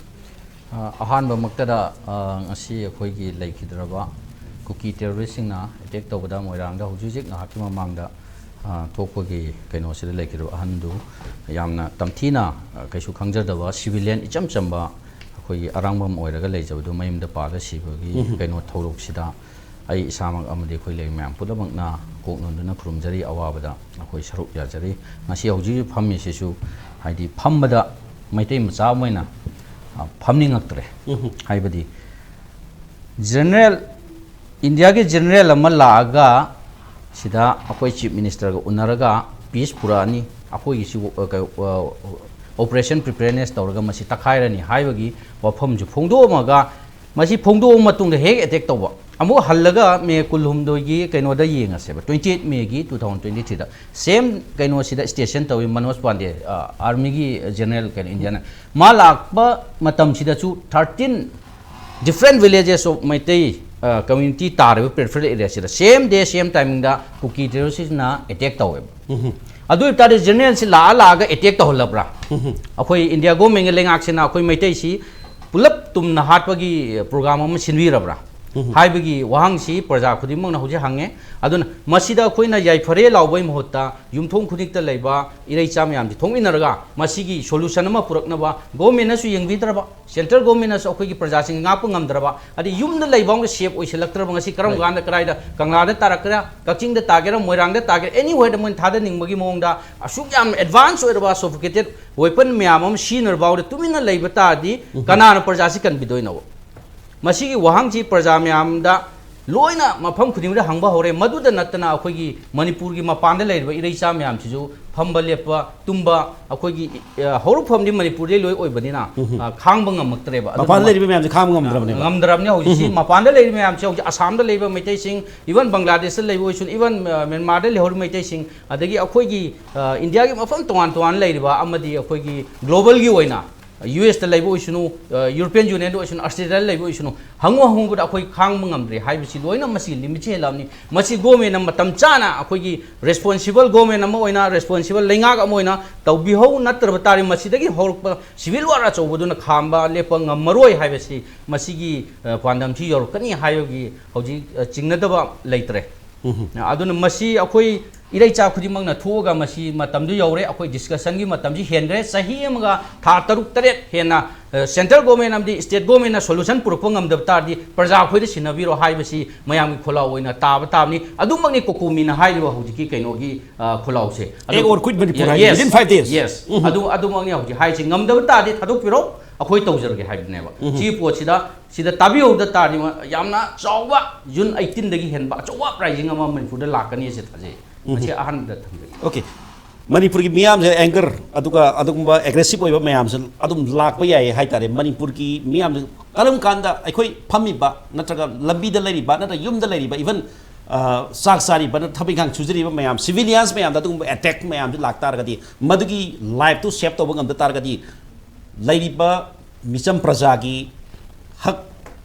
ꯑ, ꯑꯍꯥꯟꯕꯃꯛꯇꯗ, ꯑ, ꯉꯁꯤ ꯑꯩꯈꯣꯏꯒꯤ ꯂꯩꯈꯤꯗ꯭ꯔꯕ ꯀꯨꯀꯤ ꯇꯦꯔꯣꯔꯤꯁꯁꯤꯡꯅ ꯑꯦꯇꯦꯛ ꯇꯧꯕꯗ ꯃꯣꯏꯔꯥꯡꯗ ꯍꯧꯖꯤꯛ ꯍꯧꯖꯤꯛ ꯉꯥꯏꯍꯥꯛꯀꯤ ꯃꯃꯥꯡꯗ, ꯑ, ꯊꯣꯛꯄꯒꯤ ꯀꯩꯅꯣꯁꯤꯗ ꯂꯩꯈꯤꯗ꯭ꯔꯕ ꯑꯍꯟꯗꯨ ꯌꯥꯝꯅ ꯇꯝꯊꯤꯅ, ꯑ, ꯀꯩꯁꯨ ꯈꯪꯖꯗꯕ ꯁꯤꯚꯤꯂꯤꯌꯟ ꯏꯆꯝ ꯆꯝꯕ ꯑꯩꯈꯣꯏꯒꯤ ꯑꯔꯥꯡꯕꯝ ꯑꯣꯏꯔꯒ ꯂꯩꯖꯕꯗꯨ ꯃꯌꯨꯝꯗ ꯄꯥꯜꯂ ꯁꯤꯕꯒꯤ ꯎꯝ꯫ ꯀꯩꯅꯣ ꯊꯧꯗꯣꯛꯁꯤꯗ ꯑꯩ ꯏꯁꯥꯃꯛ ꯑꯃꯗꯤ ꯑꯩꯈꯣꯏ ꯂꯩ ꯃꯌꯥꯝ ꯄꯨꯝꯅꯃꯛꯅ ꯀꯣꯛ ꯅꯣꯟꯗꯨꯅ ꯈꯨꯔꯨꯝꯖꯔꯤ, ꯑꯋꯥꯕꯗ ꯑꯩꯈꯣꯏ ꯁꯔꯨꯛ ꯌꯥꯖꯔꯤ꯫ ꯉꯁꯤ ꯍꯧꯖꯤꯛ ꯍꯧꯖꯤꯛ ꯐꯝꯃꯤꯁꯤꯁꯨ ꯍꯥꯏꯗꯤ ꯐꯝꯕꯗ ꯃꯩꯇꯩ ꯃꯆꯥ ꯑꯃ ꯑꯣꯏꯅ, ꯑ, ꯐꯝꯅꯤꯡꯉꯛꯇ꯭ꯔꯦ꯫ ꯎꯝ꯫ ꯍꯥꯏꯕꯗꯤ ꯖꯦꯅꯔꯦꯜ, ꯏꯟꯗꯤꯌꯥꯒꯤ ꯖꯦꯅꯔꯦꯜ ꯑꯃ ꯂꯥꯛꯑꯒ ꯁꯤꯗ ꯑꯩꯈꯣꯏ ꯆꯤꯐ ꯃꯤꯅꯤꯁꯇꯔꯒ ꯎꯅꯔꯒ ꯄꯤꯁ ꯄꯨꯔꯛꯑꯅꯤ, ꯑꯩꯈꯣꯏꯒꯤꯁꯤ, ꯑ, ꯀ-, ꯑ, ꯑꯣꯄꯔꯦꯁꯟ ꯄ꯭ꯔꯤꯄꯦꯌꯔꯅꯦꯁ ꯇꯧꯔꯒ ꯃꯁꯤ ꯇꯛꯈꯥꯏꯔꯅꯤ ꯍꯥꯏꯕꯒꯤ ꯋꯥꯐꯝꯁꯨ ꯐꯣꯡꯗꯣꯛꯑꯝꯃꯒ ꯃꯁꯤ ꯐꯣꯡꯗꯣꯛꯑ ꯃꯇꯨꯡꯗ ꯍꯦꯛ ꯑꯦꯇꯦꯛ ꯇꯧꯕ꯫ ꯑꯃꯨꯛ ꯍꯜꯂꯒ ꯃꯦ ꯀꯨꯟꯍꯨꯝꯗꯣꯏꯒꯤ ꯀꯩꯅꯣꯗ ꯌꯦꯡꯉꯁꯦꯕ, twenty eight ꯃꯦꯒꯤ two thousand twenty threeꯗ ꯁꯦꯝ ꯀꯩꯅꯣꯁꯤꯗ ꯁ꯭ꯇꯦꯁꯟ ꯇꯧꯏ ꯃꯅꯣꯖ ꯄꯥꯟꯗꯦ, ꯑꯥꯔꯃꯤꯒꯤ ꯖꯦꯅꯔꯦꯜ ꯀꯩꯅꯣ ꯏꯟꯗꯤꯌꯥꯅ꯫ ꯃꯥ ꯂꯥꯛꯄ ꯃꯇꯝꯁꯤꯗꯁꯨ thirteen different villages of Meitei community ꯇꯥꯔꯤꯕ peripheral areaꯁꯤꯗ same day same timingꯗ ꯀꯨꯀꯤ terroristꯅ attack ꯇꯧꯋꯦꯕ꯫ ꯑꯗꯨ ꯑꯣꯏꯕ ꯇꯥꯔꯗꯤ ꯖꯦꯅꯔꯦꯜꯁꯤ ꯂꯥꯛꯑ ꯂꯥꯛꯑꯒ attack ꯇꯧꯍꯜꯂꯕ꯭ꯔꯥ? ꯑꯩꯈꯣꯏ ꯏꯟꯗꯤꯌꯥ ꯒꯣꯔꯃꯦꯟꯒꯤ ꯂꯩꯉꯥꯛꯁꯤꯅ ꯑꯩꯈꯣꯏ ꯃꯩꯇꯩꯁꯤ ꯄꯨꯂꯞ ꯇꯨꯝꯅ ꯍꯥꯠꯄꯒꯤ ꯄ꯭ꯔꯣꯒ꯭ꯔꯥꯝ ꯑꯃ ꯁꯤꯟꯕꯤꯔꯕ꯭ꯔꯥ ꯍꯥꯏꯕꯒꯤ ꯋꯥꯍꯪꯁꯤ ꯄ꯭ꯔꯖꯥ ꯈꯨꯗꯤꯡꯃꯛꯅ ꯍꯧꯖꯤꯛ ꯍꯪꯉꯦ꯫ ꯑꯗꯨꯅ ꯃꯁꯤꯗ ꯑꯩꯈꯣꯏꯅ ꯌꯥꯏꯐꯔꯦ ꯂꯥꯎꯕꯒꯤ ꯃꯍꯨꯠꯇ ꯌꯨꯝꯊꯣꯡ ꯈꯨꯗꯤꯡꯇ ꯂꯩꯕ ꯏꯔꯩꯆꯥ ꯃꯌꯥꯝꯁꯤ ꯊꯣꯛꯃꯤꯟꯅꯔꯒ ꯃꯁꯤꯒꯤ solution ꯑꯃ ꯄꯨꯔꯛꯅꯕ ꯒꯣꯔꯃꯦꯟꯅꯁꯨ ꯌꯦꯡꯕꯤꯗ꯭ꯔꯕ, central ꯒꯣꯔꯃꯦꯟꯅꯁꯨ ꯑꯩꯈꯣꯏꯒꯤ ꯄ꯭ꯔꯖꯥꯁꯤꯡ ꯉꯥꯛꯄ ꯉꯝꯗ꯭ꯔꯕ, ꯑꯗꯤ ꯌꯨꯝꯗ ꯂꯩꯕ ꯑꯃꯒ safe ꯑꯣꯏꯁꯤꯜꯂꯛꯇ꯭ꯔꯕ, ꯉꯁꯤ ꯀꯔꯝ ꯀꯥꯟꯗ ꯀꯗꯥꯏꯗ, ꯀꯪꯂꯥꯗ ꯇꯥꯔꯛꯀꯦꯔꯥ, ꯀꯛꯆꯤꯡꯗ ꯇꯥꯒꯦꯔꯥ, ꯃꯣꯏꯔꯥꯡꯗ ꯇꯥꯒꯦꯔꯥ, anywhere ꯃꯣꯏꯅ ꯊꯥꯗꯅꯤꯡꯕꯒꯤ ꯃꯑꯣꯡꯗ ꯑꯁꯨꯛ ꯌꯥꯝ advance ꯑꯣꯏꯔꯕ sophisticated weapon ꯃꯌꯥꯝ ꯑꯃ ꯁꯤꯖꯤꯟꯅꯔ ꯐꯥꯎꯗ ꯇꯨꯃꯤꯟꯅ ꯂꯩꯕ ꯇꯥꯔꯗꯤ ꯀꯅꯥꯅ ꯄ꯭ꯔꯖꯥꯁꯤ ꯀꯟꯕꯤꯗꯣꯏꯅꯣ? ꯃꯁꯤꯒꯤ ꯋꯥꯍꯪꯁꯤ ꯄ꯭ꯔꯖꯥ ꯃꯌꯥꯝꯗ ꯂꯣꯏꯅ ꯃꯐꯝ ꯈꯨꯗꯤꯡꯃꯛꯇ ꯍꯪꯕ ꯍꯧꯔꯦ꯫ ꯃꯗꯨꯗ ꯅꯠꯇꯅ ꯑꯩꯈꯣꯏꯒꯤ ꯃꯅꯤꯄꯨꯔꯒꯤ ꯃꯄꯥꯟꯗ ꯂꯩꯔꯤꯕ ꯏꯔꯩꯆꯥ ꯃꯌꯥꯝꯁꯤꯁꯨ ꯐꯝꯕ ꯂꯦꯞꯄ ꯇꯨꯝꯕ, ꯑꯩꯈꯣꯏꯒꯤ, ꯑ, ꯍꯧꯔꯛꯐꯝꯗꯤ ꯃꯅꯤꯄꯨꯔꯗꯩ ꯂꯣꯏ ꯑꯣꯏꯕꯅꯤꯅ, ꯑ, ꯈꯥꯡꯕ ꯉꯝꯃꯛꯇ꯭ꯔꯦꯕ꯫ ꯑꯗꯨꯅ ꯃꯄꯥꯟꯗ ꯂꯩꯔꯤꯕ ꯃꯌꯥꯝꯁꯦ ꯈꯥꯡꯕ ꯉꯝꯗ꯭ꯔꯕꯅꯦꯕ꯫ ꯉꯝꯗ꯭ꯔꯕꯅꯤ ꯍꯧꯖꯤꯛꯁꯤ꯫ ꯃꯄꯥꯟꯗ ꯂꯩꯔꯤꯕ ꯃꯌꯥꯝꯁꯦ ꯍꯧꯖꯤꯛ ꯑꯁꯥꯝꯗ ꯂꯩꯕ ꯃꯩꯇꯩꯁꯤꯡ, even ꯕꯪꯒ꯭ꯂꯥꯗꯦꯁꯇ ꯂꯩꯕ ꯑꯣꯏꯁꯅꯨ, even, ꯑ, ꯃ꯭ꯌꯥꯟꯃꯥꯔꯗ ꯂꯩꯍꯧꯔꯤꯕ ꯃꯩꯇꯩꯁꯤꯡ, ꯑꯗꯒꯤ ꯑꯩꯈꯣꯏꯒꯤ, ꯑ, ꯏꯟꯗꯤꯌꯥꯒꯤ ꯃꯐꯝ ꯇꯣꯉꯥꯟ ꯇꯣꯉꯥꯟꯅ ꯂꯩꯔꯤꯕ ꯑꯃꯗꯤ ꯑꯩꯈꯣꯏꯒꯤ global ꯒꯤ ꯑꯣꯏꯅ ꯌꯨ ꯑꯦꯁꯇ ꯂꯩꯕ ꯑꯣꯏꯁꯅꯨ, ꯑ, European Union ꯗ ꯑꯣꯏꯁꯅꯨ, ꯑꯁꯇ꯭ꯔꯦꯂꯤꯌꯥꯗ ꯂꯩꯕ ꯑꯣꯏꯁꯅꯨ, ꯍꯪꯉꯨ ꯍꯪꯉꯨꯕꯗ ꯑꯩꯈꯣꯏ ꯈꯥꯡꯕ ꯉꯝꯗ꯭ꯔꯦ ꯍꯥꯏꯕꯁꯤ ꯂꯣꯏꯅ ꯃꯁꯤꯒꯤ limit ꯁꯤ ꯍꯦꯜꯂꯛꯑꯕꯅꯤ꯫ ꯃꯁꯤ ꯒꯣꯔꯃꯦꯟꯅ ꯃꯇꯝ ꯆꯥꯅ ꯑꯩꯈꯣꯏꯒꯤ responsible ꯒꯣꯔꯃꯦꯟ ꯑꯃ ꯑꯣꯏꯅ, responsible ꯂꯩꯉꯥꯛ ꯑꯃ ꯑꯣꯏꯅ ꯇꯧꯕꯤꯍꯧ ꯅꯠꯇ꯭ꯔꯕ ꯇꯥꯔꯗꯤ ꯃꯁꯤꯗꯒꯤ ꯍꯧꯔꯛꯄ civil war ꯑꯆꯧꯕꯗꯨꯅ ꯈꯥꯝꯕ ꯂꯦꯞꯄ ꯉꯝꯃꯔꯣꯏ ꯍꯥꯏꯕꯁꯤ ꯃꯁꯤꯒꯤ, ꯑ, ꯄꯥꯟꯗꯝꯁꯤ ꯌꯧꯔꯛꯀꯅꯤ ꯍꯥꯏꯕꯒꯤ ꯍꯧꯖꯤꯛ, ꯑ, ꯆꯤꯡꯅꯗꯕ ꯂꯩꯇ꯭ꯔꯦ꯫ ꯑꯗꯨꯅ ꯃꯁꯤ ꯑꯩꯈꯣꯏ ꯏꯔꯩꯆꯥ ꯈꯨꯗꯤꯡꯃꯛꯅ ꯊꯣꯛꯑꯒ ꯃꯁꯤ ꯃꯇꯝꯗꯨ ꯌꯧꯔꯦ, ꯑꯩꯈꯣꯏ discussion ꯒꯤ ꯃꯇꯝꯁꯤ ꯍꯦꯟꯈ꯭ꯔꯦ, ꯆꯍꯤ ꯑꯃꯒ ꯊꯥ ꯇꯔꯨꯛ ꯇꯔꯦꯠ ꯍꯦꯟꯅ, ꯑ, central government ꯑꯃꯗꯤ state government ꯅ solution ꯄꯨꯔꯛꯄ ꯉꯝꯗꯕ ꯇꯥꯔꯗꯤ ꯄ꯭ꯔꯖꯥ ꯑꯩꯈꯣꯏꯗ ꯁꯤꯟꯅꯕꯤꯔꯣ ꯍꯥꯏꯕꯁꯤ ꯃꯌꯥꯝꯒꯤ ꯈꯣꯜꯂꯥꯎ ꯑꯣꯏꯅ ꯇꯥꯕ ꯇꯥꯕꯅꯤ꯫ ꯑꯗꯨꯃꯛꯅꯤ ꯀꯣꯀꯣꯃꯤꯅ ꯍꯥꯏꯔꯤꯕ ꯍꯧꯖꯤꯛꯀꯤ ꯀꯩꯅꯣꯒꯤ, ꯑ, ꯈꯣꯜꯂꯥꯎꯁꯦ꯫ ꯑꯗꯨ, Act or quit Manipur ꯍꯥꯏꯁꯦ, yes, within five days꯫ Yes꯫ ꯑꯗꯨ, ꯑꯗꯨꯃꯛꯅꯤ ꯍꯧꯖꯤꯛ ꯍꯥꯏꯁꯦ꯫ ꯉꯝꯗꯕ ꯇꯥꯔꯗꯤ ꯊꯥꯗꯣꯛꯄꯤꯔꯣ, ꯑꯩꯈꯣꯏ ꯇꯧꯖꯔꯒꯦ ꯍꯥꯏꯕꯅꯦꯕ꯫ ꯁꯤꯒꯤ ꯄꯣꯠꯁꯤꯗ ꯁꯤꯗ ꯇꯥꯕꯤꯍꯧꯗ ꯇꯥꯔꯗꯤ ꯌꯥꯝꯅ ꯆꯥꯎꯕ June eighteen ꯗꯒꯤ ꯍꯦꯟꯕ ꯑꯆꯧꯕ uprising ꯑꯃ ꯃꯅꯤꯄꯨꯔꯗ ꯂꯥꯛꯀꯅꯤ ꯑꯁꯤ ꯊꯥꯖꯩ꯫ ꯃꯁꯤ ꯑꯍꯥꯟꯕꯗ ꯊꯝꯖꯒꯦ꯫ Okay꯫ ꯃꯅꯤꯄꯨꯔꯒꯤ ꯃꯤꯌꯥꯝꯁꯦ ꯑꯦꯡꯒꯔ ꯑꯗꯨꯒ ꯑꯗꯨꯒꯨꯝꯕ ꯑꯦꯒ꯭ꯔꯦꯁꯤꯞ ꯑꯣꯏꯕ ꯃꯌꯥꯝꯁꯦ ꯑꯗꯨꯝ ꯂꯥꯛꯄ ꯌꯥꯏ ꯍꯥꯏꯇꯥꯔꯦ꯫ ꯃꯅꯤꯄꯨꯔꯒꯤ ꯃꯤꯌꯥꯝꯁꯦ ꯀꯔꯝ ꯀꯥꯟꯗ ꯑꯩꯈꯣꯏ ꯐꯝꯃꯤꯕ ꯅꯠꯇ꯭ꯔꯒ ꯂꯝꯕꯤꯗ ꯂꯩꯔꯤꯕ ꯅꯠꯇ꯭ꯔꯒ ꯌꯨꯝꯗ ꯂꯩꯔꯤꯕ, ꯏꯚꯟ ꯆꯥꯛ ꯆꯥꯔꯤꯕ ꯅꯠꯇ꯭ꯔꯒ ꯊꯕꯛ ꯏꯪꯈꯥꯡ ꯁꯨꯖꯔꯤꯕ ꯃꯌꯥꯝ, ꯁꯤꯚꯤꯂꯤꯌꯟꯁ ꯃꯌꯥꯝꯗ ꯑꯗꯨꯒꯨꯝꯕ ꯑꯦꯇꯦꯛ ꯃꯌꯥꯝꯁꯦ ꯂꯥꯛ ꯇꯥꯔꯒꯗꯤ, ꯃꯗꯨꯒꯤ ꯂꯥꯏꯐꯇꯨ ꯁꯦꯞ ꯇꯧꯕ ꯉꯝꯗ ꯇꯥꯔꯒꯗꯤ, ꯂꯩꯔꯤꯕ ꯃꯤꯆꯝ ꯄ꯭ꯔꯖꯥꯒꯤ ꯍꯛ,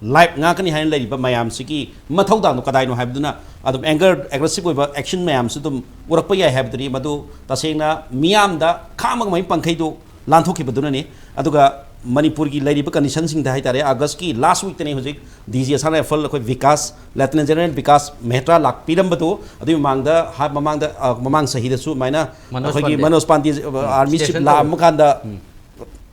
ꯂꯥꯏꯐ ꯉꯥꯛꯀꯅꯤ ꯍꯥꯏꯅ ꯂꯩꯔꯤꯕ ꯃꯌꯥꯝꯁꯤꯒꯤ ꯃꯊꯧꯗꯥꯡꯗꯣ ꯀꯗꯥꯏꯅꯣ ꯍꯥꯏꯕꯗꯨꯅ ꯑꯗꯨꯝ ꯑꯦꯡꯒꯔ, ꯑꯦꯒ꯭ꯔꯦꯁꯤꯞ ꯑꯣꯏꯕ ꯑꯦꯛꯁꯟ ꯃꯌꯥꯝꯁꯨ ꯑꯗꯨꯝ ꯎꯔꯛꯄ ꯌꯥꯏ ꯍꯥꯏꯕꯗꯨꯅꯤ꯫ ꯃꯗꯨ ꯇꯁꯦꯡꯅ ꯃꯤꯌꯥꯝꯗ ꯈꯥꯡꯕ ꯉꯝꯕꯒꯤ ꯄꯥꯡꯈꯩꯗꯨ ꯂꯥꯟꯊꯣꯛꯈꯤꯕꯗꯨꯅꯅꯤ꯫ ꯑꯗꯨꯒ ꯃꯅꯤꯄꯨꯔꯒꯤ ꯂꯩꯔꯤꯕ ꯀꯟꯗꯤꯁꯟꯁꯤꯡꯗ ꯍꯥꯏꯇꯥꯔꯦ, ꯑꯥꯒꯁꯀꯤ ꯂꯥꯁ ꯋꯤꯛꯇꯅꯤ ꯍꯧꯖꯤꯛ ꯗꯤ ꯖꯤ ꯑꯁꯥꯝ ꯔꯥꯏꯐꯜ ꯑꯩꯈꯣꯏ ꯕꯤꯀꯥꯁ, ꯂꯦꯐꯇꯤꯅꯦꯟ ꯖꯦꯅꯔꯦꯜ ꯕꯤꯀꯥꯁ ꯃꯦꯍꯇ꯭ꯔꯥ ꯂꯥꯛꯄꯤꯔꯝꯕꯗꯨ, ꯑꯗꯨꯒꯤ ꯃꯃꯥꯡꯗ, ꯍꯥ-, ꯃꯃꯥꯡꯗ, ꯑ, ꯃꯃꯥꯡ ꯆꯍꯤꯗꯁꯨ ꯑꯗꯨꯃꯥꯏꯅ ꯃꯅꯣꯖ ꯑꯩꯈꯣꯏꯒꯤ ꯄꯥꯟꯗꯦ꯫ ꯃꯅꯣꯖ ꯄꯥꯟꯗꯦ, ꯑ, ꯎꯝ, ꯑꯥꯔꯃꯤ ꯆꯤꯐ ꯁ꯭ꯇꯦꯁꯟ ꯂꯥꯛꯑꯝꯕ ꯇꯧꯋꯦ꯫ ꯀꯥꯟꯗ ꯎꯝ꯫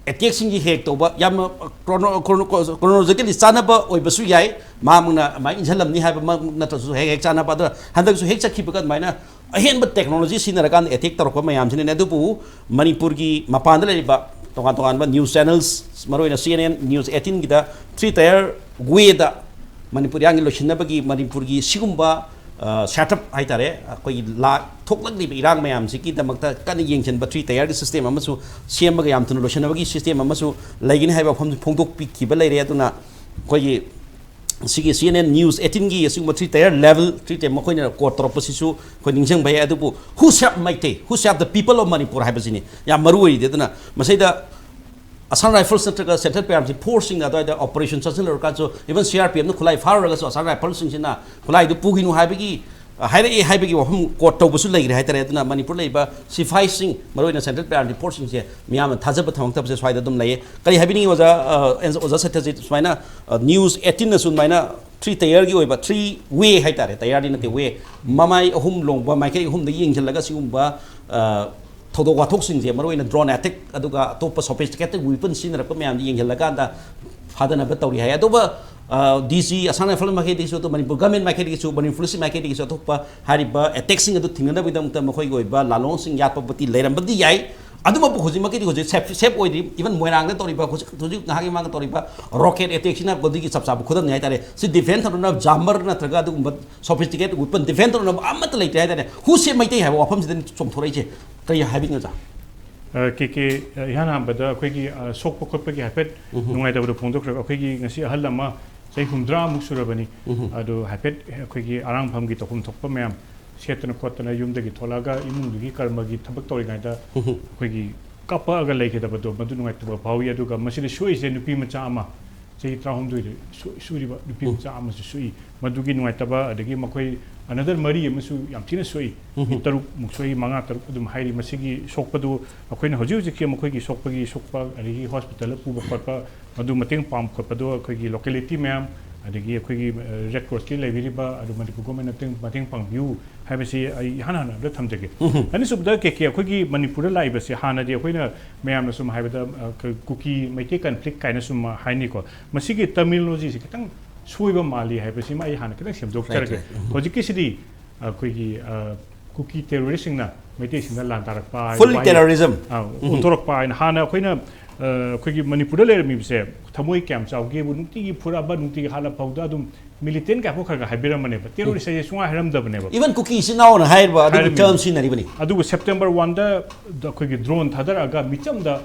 ꯑꯦꯇꯦꯛꯁꯤꯡꯁꯤ ꯍꯦꯛ ꯇꯧꯕ, ꯌꯥꯝꯅ ꯀ꯭ꯔꯣꯅꯣ-, ꯀ꯭ꯔꯣꯅꯣ-, ꯀ꯭ꯔꯣꯅꯣꯂꯣꯖꯤꯀꯦꯜꯂꯤ ꯆꯥꯟꯅꯕ ꯑꯣꯏꯕꯁꯨ ꯌꯥꯏ, ꯃꯥꯃꯛꯅ ꯑꯗꯨꯃꯥꯏꯅ ꯏꯟꯁꯤꯜꯂꯝꯅꯤ ꯍꯥꯏꯕꯃꯛ ꯅꯠꯇ꯭ꯔꯁꯨ ꯍꯦꯛ ꯍꯦꯛ ꯆꯥꯟꯅꯕ꯫ ꯑꯗꯣ ꯍꯟꯗꯛꯁꯨ ꯍꯦꯛ ꯆꯠꯈꯤꯕꯒ ꯑꯗꯨꯃꯥꯏꯅ ꯑꯍꯦꯟꯕ ꯇꯦꯛꯅꯣꯂꯣꯖꯤ ꯁꯤꯖꯤꯟꯅꯔꯀꯥꯟꯗ ꯑꯦꯇꯦꯛ ꯇꯧꯔꯛꯄ ꯃꯌꯥꯝꯁꯤꯅꯅꯦ꯫ ꯑꯗꯨꯕꯨ ꯃꯅꯤꯄꯨꯔꯒꯤ ꯃꯄꯥꯟꯗ ꯂꯩꯔꯤꯕ ꯇꯣꯉꯥꯟ ꯇꯣꯉꯥꯟꯕ ꯅ꯭ꯌꯨꯁ ꯆꯦꯅꯦꯜꯁ, ꯃꯔꯨꯑꯣꯏꯅ ꯁꯤ ꯑꯦꯟ ꯑꯦꯟ ꯅ꯭ꯌꯨꯁ ꯑꯩꯠꯇꯤꯟꯒꯤꯗ ꯊ꯭ꯔꯤ ꯇꯌꯔ ꯋꯦꯗ ꯃꯅꯤꯄꯨꯔ ꯏꯔꯥꯡꯒꯤ ꯂꯣꯏꯁꯤꯟꯅꯕꯒꯤ ꯃꯅꯤꯄꯨꯔꯒꯤ ꯁꯤꯒꯨꯝꯕ, ꯑ, ꯁꯦꯠꯑꯞ ꯍꯥꯏꯇꯥꯔꯦ, ꯑꯩꯈꯣꯏꯒꯤ ꯂꯥꯛ ꯊꯣꯛꯂꯛꯂꯤꯕ ꯏꯔꯥꯡ ꯃꯌꯥꯝꯁꯤꯒꯤꯗꯃꯛꯇ ꯀꯟꯅ ꯌꯦꯡꯁꯤꯟꯕ ꯊ꯭ꯔꯤ ꯇꯌꯔꯒꯤ ꯁꯤꯁꯇꯦꯝ ꯑꯃꯁꯨ ꯁꯦꯝꯃꯒ ꯌꯥꯝ ꯊꯨꯅ ꯂꯣꯏꯁꯤꯟꯅꯕꯒꯤ ꯁꯤꯁꯇꯦꯝ ꯑꯃꯁꯨ ꯂꯩꯒꯅꯤ ꯍꯥꯏꯕ ꯋꯥꯐꯝꯁꯨ ꯐꯣꯡꯗꯣꯛꯄꯤꯈꯤꯕ ꯂꯩꯔꯦ꯫ ꯑꯗꯨꯅ ꯑꯩꯈꯣꯏꯒꯤ ꯁꯤꯒꯤ ꯁꯤ ꯑꯦꯟ ꯑꯦꯟ ꯅ꯭ꯌꯨꯁ ꯑꯩꯠꯇꯤꯟꯒꯤ ꯑꯁꯤꯒꯨꯝꯕ three tyre level, three tyre ꯃꯈꯣꯏꯅ ꯀꯣꯠ ꯇꯧꯔꯛꯄꯁꯤꯁꯨ ꯑꯩꯈꯣꯏ ꯅꯤꯡꯁꯤꯡꯕ ꯌꯥꯏ꯫ ꯑꯗꯨꯕꯨ who save Meitei, who save the people of Manipur ꯍꯥꯏꯕꯁꯤꯅꯤ ꯌꯥꯝ ꯃꯔꯨ ꯑꯣꯏꯔꯤꯗꯤ꯫ ꯑꯗꯨꯅ ꯃꯁꯤꯗ ꯑꯁꯥꯝ ꯔꯥꯏꯐꯜꯁ ꯅꯠꯇ꯭ꯔꯒ ꯁꯦꯟꯇ꯭ꯔꯦꯜ ꯄꯦꯔꯥꯃꯤꯂꯤꯇꯔꯤ ꯐꯣꯔꯁꯁꯤꯡꯅ ꯑꯗꯨꯋꯥꯏꯗ ꯑꯣꯄꯔꯦꯁꯟ ꯆꯠꯁꯤꯜꯂꯨꯔꯀꯥꯟꯁꯨ, ꯏꯚꯟ ꯁꯤ ꯑꯥꯔ ꯄꯤ ꯑꯦꯐꯅ ꯈꯨꯠꯂꯥꯏ ꯐꯥꯔꯨꯔꯒꯁꯨ, ꯑꯁꯥꯝ ꯔꯥꯏꯐꯜꯁꯤꯡꯁꯤꯅ ꯈꯨꯠꯂꯥꯏꯗꯨ ꯄꯨꯈꯤꯅꯨ ꯍꯥꯏꯕꯒꯤ, ꯑ, ꯍꯥꯏꯔꯛꯑꯦ ꯍꯥꯏꯕꯒꯤ ꯋꯥꯐꯝ ꯀꯣꯠ ꯇꯧꯕꯁꯨ ꯂꯩꯈ꯭ꯔꯦ ꯍꯥꯏꯇꯥꯔꯦ꯫ ꯑꯗꯨꯅ ꯃꯅꯤꯄꯨꯔ ꯂꯩꯔꯤꯕ ꯁꯤꯐꯥꯏꯁꯤꯡ, ꯃꯔꯨꯑꯣꯏꯅ ꯁꯦꯟꯇ꯭ꯔꯦꯜ ꯄꯦꯔꯥꯃꯤꯂꯤꯇꯔꯤ ꯐꯣꯔꯁꯁꯤꯡꯁꯦ ꯃꯤꯌꯥꯝꯅ ꯊꯥꯖꯕ ꯊꯝꯃꯛꯇꯕꯁꯦ ꯁ꯭ꯋꯥꯏꯗ ꯑꯗꯨꯝ ꯂꯩꯌꯦ꯫ ꯀꯔꯤ ꯍꯥꯏꯕꯤꯅꯤꯡꯉꯤ ꯑꯣꯖꯥ, ꯑ, ꯑꯣꯖꯥ ꯁꯇ꯭ꯌꯖꯤꯠ? ꯁꯨꯃꯥꯏꯅ, ꯑ, ꯅ꯭ꯌꯨꯁ ꯑꯩꯠꯇꯤꯟꯅꯁꯨ ꯑꯗꯨꯃꯥꯏꯅ ꯊ꯭ꯔꯤ ꯇꯌꯔꯒꯤ ꯑꯣꯏꯕ, ꯊ꯭ꯔꯤ ꯋꯦ ꯍꯥꯏꯇꯥꯔꯦ, ꯇꯌꯔꯗꯤ ꯅꯠꯇꯦ, ꯋꯦ, ꯃꯃꯥꯏ ꯑꯍꯨꯝ ꯂꯣꯡꯕ, ꯃꯥꯏꯀꯩ ꯑꯍꯨꯝꯗ ꯌꯦꯡꯁꯤꯜꯂꯒ ꯁꯤꯒꯨꯝꯕ, ꯑ, ꯊꯧꯗꯣꯛ ꯋꯥꯊꯣꯛꯁꯤꯡꯁꯦ, ꯃꯔꯨꯑꯣꯏꯅ ꯗ꯭ꯔꯣꯟ ꯑꯦꯇꯦꯛ ꯑꯗꯨꯒ ꯑꯇꯣꯞꯄ ꯁꯣꯐꯤꯁꯇꯤꯀꯦꯇꯦꯗ ꯋꯤꯄꯟ ꯁꯤꯖꯤꯟꯅꯔꯛꯄ ꯃꯌꯥꯝꯗ ꯌꯦꯡꯁꯤꯜꯂꯀꯥꯟꯗ ꯐꯥꯗꯅꯕ ꯇꯧꯔꯤ ꯍꯥꯏ꯫ ꯑꯗꯨꯒ, ꯑ, ꯗꯤ ꯁꯤ ꯑꯁꯥꯝ ꯔꯥꯏꯐꯜ ꯃꯥꯏꯀꯩꯗꯒꯤꯁꯨ, ꯑꯗꯨ ꯃꯅꯤꯄꯨꯔ ꯒꯚꯔꯟꯃꯦꯟ ꯃꯥꯏꯀꯩꯗꯒꯤꯁꯨ, ꯃꯅꯤꯄꯨꯔ ꯄꯨꯂꯤꯁꯀꯤ ꯃꯥꯏꯀꯩꯗꯒꯤꯁꯨ ꯑꯇꯣꯞꯄ ꯍꯥꯏꯔꯤꯕ ꯑꯦꯇꯦꯛꯁꯤꯡ ꯑꯗꯨ ꯊꯤꯡꯅꯅꯕꯒꯤꯗꯃꯛꯇ ꯃꯈꯣꯏꯒꯤ ꯑꯣꯏꯕ ꯂꯥꯂꯣꯡꯁꯤꯡ ꯌꯥꯠꯄꯕꯨꯗꯤ ꯂꯩꯔꯝꯕꯗꯤ ꯌꯥꯏ꯫ ꯑꯗꯨꯃꯛꯄꯨ ꯍꯧꯖꯤꯛꯃꯛꯀꯤꯗꯤ ꯍꯧꯖꯤꯛ ꯁꯦꯐ ꯁꯦꯐ ꯑꯣꯏꯗ꯭ꯔꯤ꯫ ꯏꯚꯟ ꯃꯣꯏꯔꯥꯡꯗ ꯇꯧꯔꯤꯕ ꯍꯧꯖꯤꯛ ꯍꯧꯖꯤꯛ ꯉꯥꯏꯍꯥꯛꯀꯤ ꯃꯃꯥꯡꯗ ꯇꯧꯔꯤꯕ ꯔꯣꯀꯦꯠ ꯑꯦꯇꯦꯛꯁꯤꯅ ꯃꯗꯨꯒꯤ ꯆꯞ ꯆꯥꯕ ꯈꯨꯗꯝꯅꯤ ꯍꯥꯏꯇꯥꯔꯦ꯫ ꯁꯤ ꯗꯤꯐꯦꯟꯁ ꯇꯧꯅꯅꯕ ꯖꯥꯃꯔ ꯅꯠꯇ꯭ꯔꯒ ꯑꯗꯨꯒꯨꯝꯕ ꯁꯣꯐꯤꯁꯇꯤꯀꯦꯠ ꯋꯤꯄꯟ ꯗꯤꯐꯦꯟꯁ ꯇꯧꯅꯅꯕ ꯑꯃꯠꯇ ꯂꯩꯇ꯭ꯔꯦ ꯍꯥꯏꯇꯥꯔꯦ꯫ ꯍꯨ ꯁꯦꯞ ꯃꯩꯇꯩ ꯍꯥꯏꯕ ꯋꯥꯐꯝꯁꯤꯗꯅꯤ ꯆꯣꯡꯊꯣꯔꯛꯏꯁꯦ꯫ ꯀꯔꯤ ꯍꯥꯏꯕꯤꯅꯣ, ꯑꯣꯖꯥ? ꯑ, ꯀꯦ ꯀꯦ, ꯑ, ꯏꯍꯥꯟ ꯍꯥꯟꯕꯗ ꯑꯩꯈꯣꯏꯒꯤ, ꯑ, ꯁꯣꯛꯄ ꯈꯣꯠꯄꯒꯤ ꯍꯥꯏꯐꯦꯠ ꯅꯨꯡꯉꯥꯏꯇꯕꯗꯣ ꯐꯣꯡꯗꯣꯛꯈ꯭ꯔꯒ, ꯑꯩꯈꯣꯏꯒꯤ ꯉꯁꯤ ꯑꯍꯜ ꯑꯃ ꯆꯍꯤ ꯍꯨꯝꯗ꯭ꯔꯥꯃꯨꯛ ꯁꯨꯔꯕꯅꯤ꯫ ꯑꯗꯣ ꯍꯥꯏꯐꯦꯠ ꯑꯩꯈꯣꯏꯒꯤ ꯑꯔꯥꯡꯐꯝꯒꯤ ꯇꯧꯐꯝ ꯊꯣꯛꯄ ꯃꯌꯥꯝ ꯁꯦꯠꯇꯅ ꯈꯣꯠꯇꯅ ꯌꯨꯝꯗꯒꯤ ꯊꯣꯛꯂꯛꯑꯒ ꯏꯃꯨꯡꯗꯨꯒꯤ ꯀꯔꯃꯒꯤ ꯊꯕꯛ ꯇꯧꯔꯤꯉꯩꯗ ꯑꯩꯈꯣꯏꯒꯤ ꯀꯞꯄꯛꯑꯒ ꯂꯩꯒꯗꯕꯗꯣ, ꯃꯗꯨ ꯅꯨꯡꯉꯥꯏꯇꯕ ꯐꯥꯎꯏ꯫ ꯑꯗꯨꯒ ꯃꯁꯤꯗ ꯁꯣꯛꯏꯁꯦ ꯅꯨꯄꯤ ꯃꯆꯥ ꯑꯃ, ꯆꯍꯤ ꯇꯔꯥꯍꯨꯝꯗꯣꯏꯗ ꯁꯨ-, ꯁꯨꯔꯤꯕ ꯅꯨꯄꯤ ꯎꯝ꯫ ꯃꯆꯥ ꯑꯃꯁꯨ ꯁꯣꯛꯏ꯫ ꯃꯗꯨꯒꯤ ꯅꯨꯡꯉꯥꯏꯇꯕ, ꯑꯗꯒꯤ ꯃꯈꯣꯏ another ꯃꯔꯤ ꯑꯃꯁꯨ ꯌꯥꯝ ꯊꯤꯅ ꯁꯣꯛꯏ꯫ ꯎꯝ꯫ ꯃꯤ ꯇꯔꯨꯛꯃꯨꯛ ꯁꯣꯛꯏ, ꯃꯉꯥ ꯇꯔꯨꯛ ꯑꯗꯨꯝ ꯍꯥꯏꯔꯤ꯫ ꯃꯁꯤꯒꯤ ꯁꯣꯛꯄꯗꯨ ꯑꯩꯈꯣꯏꯅ ꯍꯧꯖꯤꯛ ꯍꯧꯖꯤꯛꯀꯤ ꯃꯈꯣꯏꯒꯤ ꯁꯣꯛꯄꯒꯤ ꯁꯣꯛꯄ, ꯑꯗꯒꯤ ꯍꯣꯁꯄꯤꯇꯥꯜꯗ ꯄꯨꯕ ꯈꯣꯠꯄ, ꯃꯗꯨ ꯃꯇꯦꯡ ꯄꯥꯡꯕ ꯈꯣꯠꯄꯗꯣ ꯑꯩꯈꯣꯏꯒꯤ ꯂꯣꯀꯦꯂꯤꯇꯤ ꯃꯌꯥꯝ, ꯑꯗꯒꯤ ꯑꯩꯈꯣꯏꯒꯤ, ꯑ, ꯔꯦꯗ ꯀ꯭ꯔꯣꯁꯀꯤ ꯂꯩꯕꯤꯔꯤꯕ, ꯑꯗꯨ ꯃꯅꯤꯄꯨꯔ ꯒꯣꯔꯃꯦꯟꯅ ꯃꯇꯦꯡ, ꯃꯇꯦꯡ ꯄꯥꯡꯕꯤꯌꯨ ꯍꯥꯏꯕꯁꯤ ꯑꯩ ꯏꯍꯥꯟ ꯍꯥꯟꯅ ꯑꯝꯇ ꯊꯝꯖꯒꯦ꯫ ꯎꯝ꯫ ꯑꯅꯤꯁꯨꯕꯗ ꯀꯦ ꯀꯦ, ꯑꯩꯈꯣꯏꯒꯤ ꯃꯅꯤꯄꯨꯔꯗ ꯂꯥꯛꯏꯕꯁꯤ ꯍꯥꯟꯅꯗꯤ ꯑꯩꯈꯣꯏꯅ ꯃꯌꯥꯝꯅ ꯁꯨꯝ ꯍꯥꯏꯕꯗ, ꯑ, ꯀ-, ꯀꯨꯀꯤ ꯃꯩꯇꯩ ꯀꯟꯐ꯭ꯂꯤꯛ ꯀꯥꯏꯅ ꯁꯨꯝ ꯍꯥꯏꯅꯤꯀꯣ, ꯃꯁꯤꯒꯤ ꯇꯔꯃꯤꯅꯣꯂꯣꯖꯤꯁꯤ ꯈꯤꯇꯪ ꯁꯣꯏꯕ ꯃꯥꯜꯂꯤ ꯍꯥꯏꯕꯁꯤꯃ ꯑꯩ ꯍꯥꯟꯅ ꯈꯤꯇꯪ ꯁꯦꯝꯗꯣꯛꯆꯔꯒꯦ꯫ Right, right. ꯎꯝ꯫ ꯍꯧꯖꯤꯛꯀꯤꯁꯤꯗꯤ ꯑꯩꯈꯣꯏꯒꯤ, ꯑ, ꯀꯨꯀꯤ ꯇꯦꯔꯣꯔꯤꯁꯁꯤꯡꯅ ꯃꯩꯇꯩꯁꯤꯡꯗ ꯂꯥꯟ ꯇꯥꯔꯛꯄ ꯍꯥꯏꯕ ꯐꯨꯜ ꯋꯥꯍꯩ, ꯇꯦꯔꯣꯔꯤꯖꯝ꯫ ꯑ, ꯎꯝ꯫ ꯑꯣꯟꯊꯣꯔꯛꯄ ꯍꯥꯏꯅ ꯍꯥꯟꯅ ꯑꯩꯈꯣꯏꯅ, ꯑ, ꯑꯩꯈꯣꯏꯒꯤ ꯃꯅꯤꯄꯨꯔꯗ ꯂꯩꯔꯝꯃꯤꯕꯁꯦ ꯊꯃꯣꯏ ꯀꯌꯥꯝ ꯆꯥꯎꯒꯦꯕꯨ ꯅꯨꯡꯇꯤꯒꯤ ꯐꯨꯔꯛꯑꯕ, ꯅꯨꯡꯇꯤꯒꯤ ꯍꯥꯠꯂ ꯐꯥꯎꯗ ꯑꯗꯨꯝ ꯃꯤꯂꯤꯇꯦꯟ ꯀꯌꯥꯐꯥꯎ ꯈꯔ ꯈꯔ ꯍꯥꯏꯕꯤꯔꯝꯕꯅꯦꯕ꯫ ꯇꯦꯔꯣꯔꯤꯁ ꯍꯥꯏꯁꯦ ꯁꯨꯡꯍꯥꯏ ꯍꯥꯏꯔꯝꯗꯕꯅꯦꯕ꯫ ꯏꯚꯟ ꯀꯨꯀꯤ ꯏꯆꯤꯟ ꯏꯅꯥꯎꯅ ꯍꯥꯏꯔꯤꯕ ꯑꯗꯨꯒꯤ ꯍꯥꯏꯔꯝꯃꯤꯅꯦ꯫ ꯇꯔꯝ ꯁꯤꯖꯤꯟꯅꯔꯤꯕꯅꯤ꯫ ꯑꯗꯨꯕꯨ ꯁꯦꯞꯇꯦꯝꯕꯔ ꯋꯥꯟꯗ ꯑꯩꯈꯣꯏꯒꯤ ꯗ꯭ꯔꯣꯟ ꯊꯥꯗꯔꯛꯑꯒ ꯃꯤꯆꯝꯗ,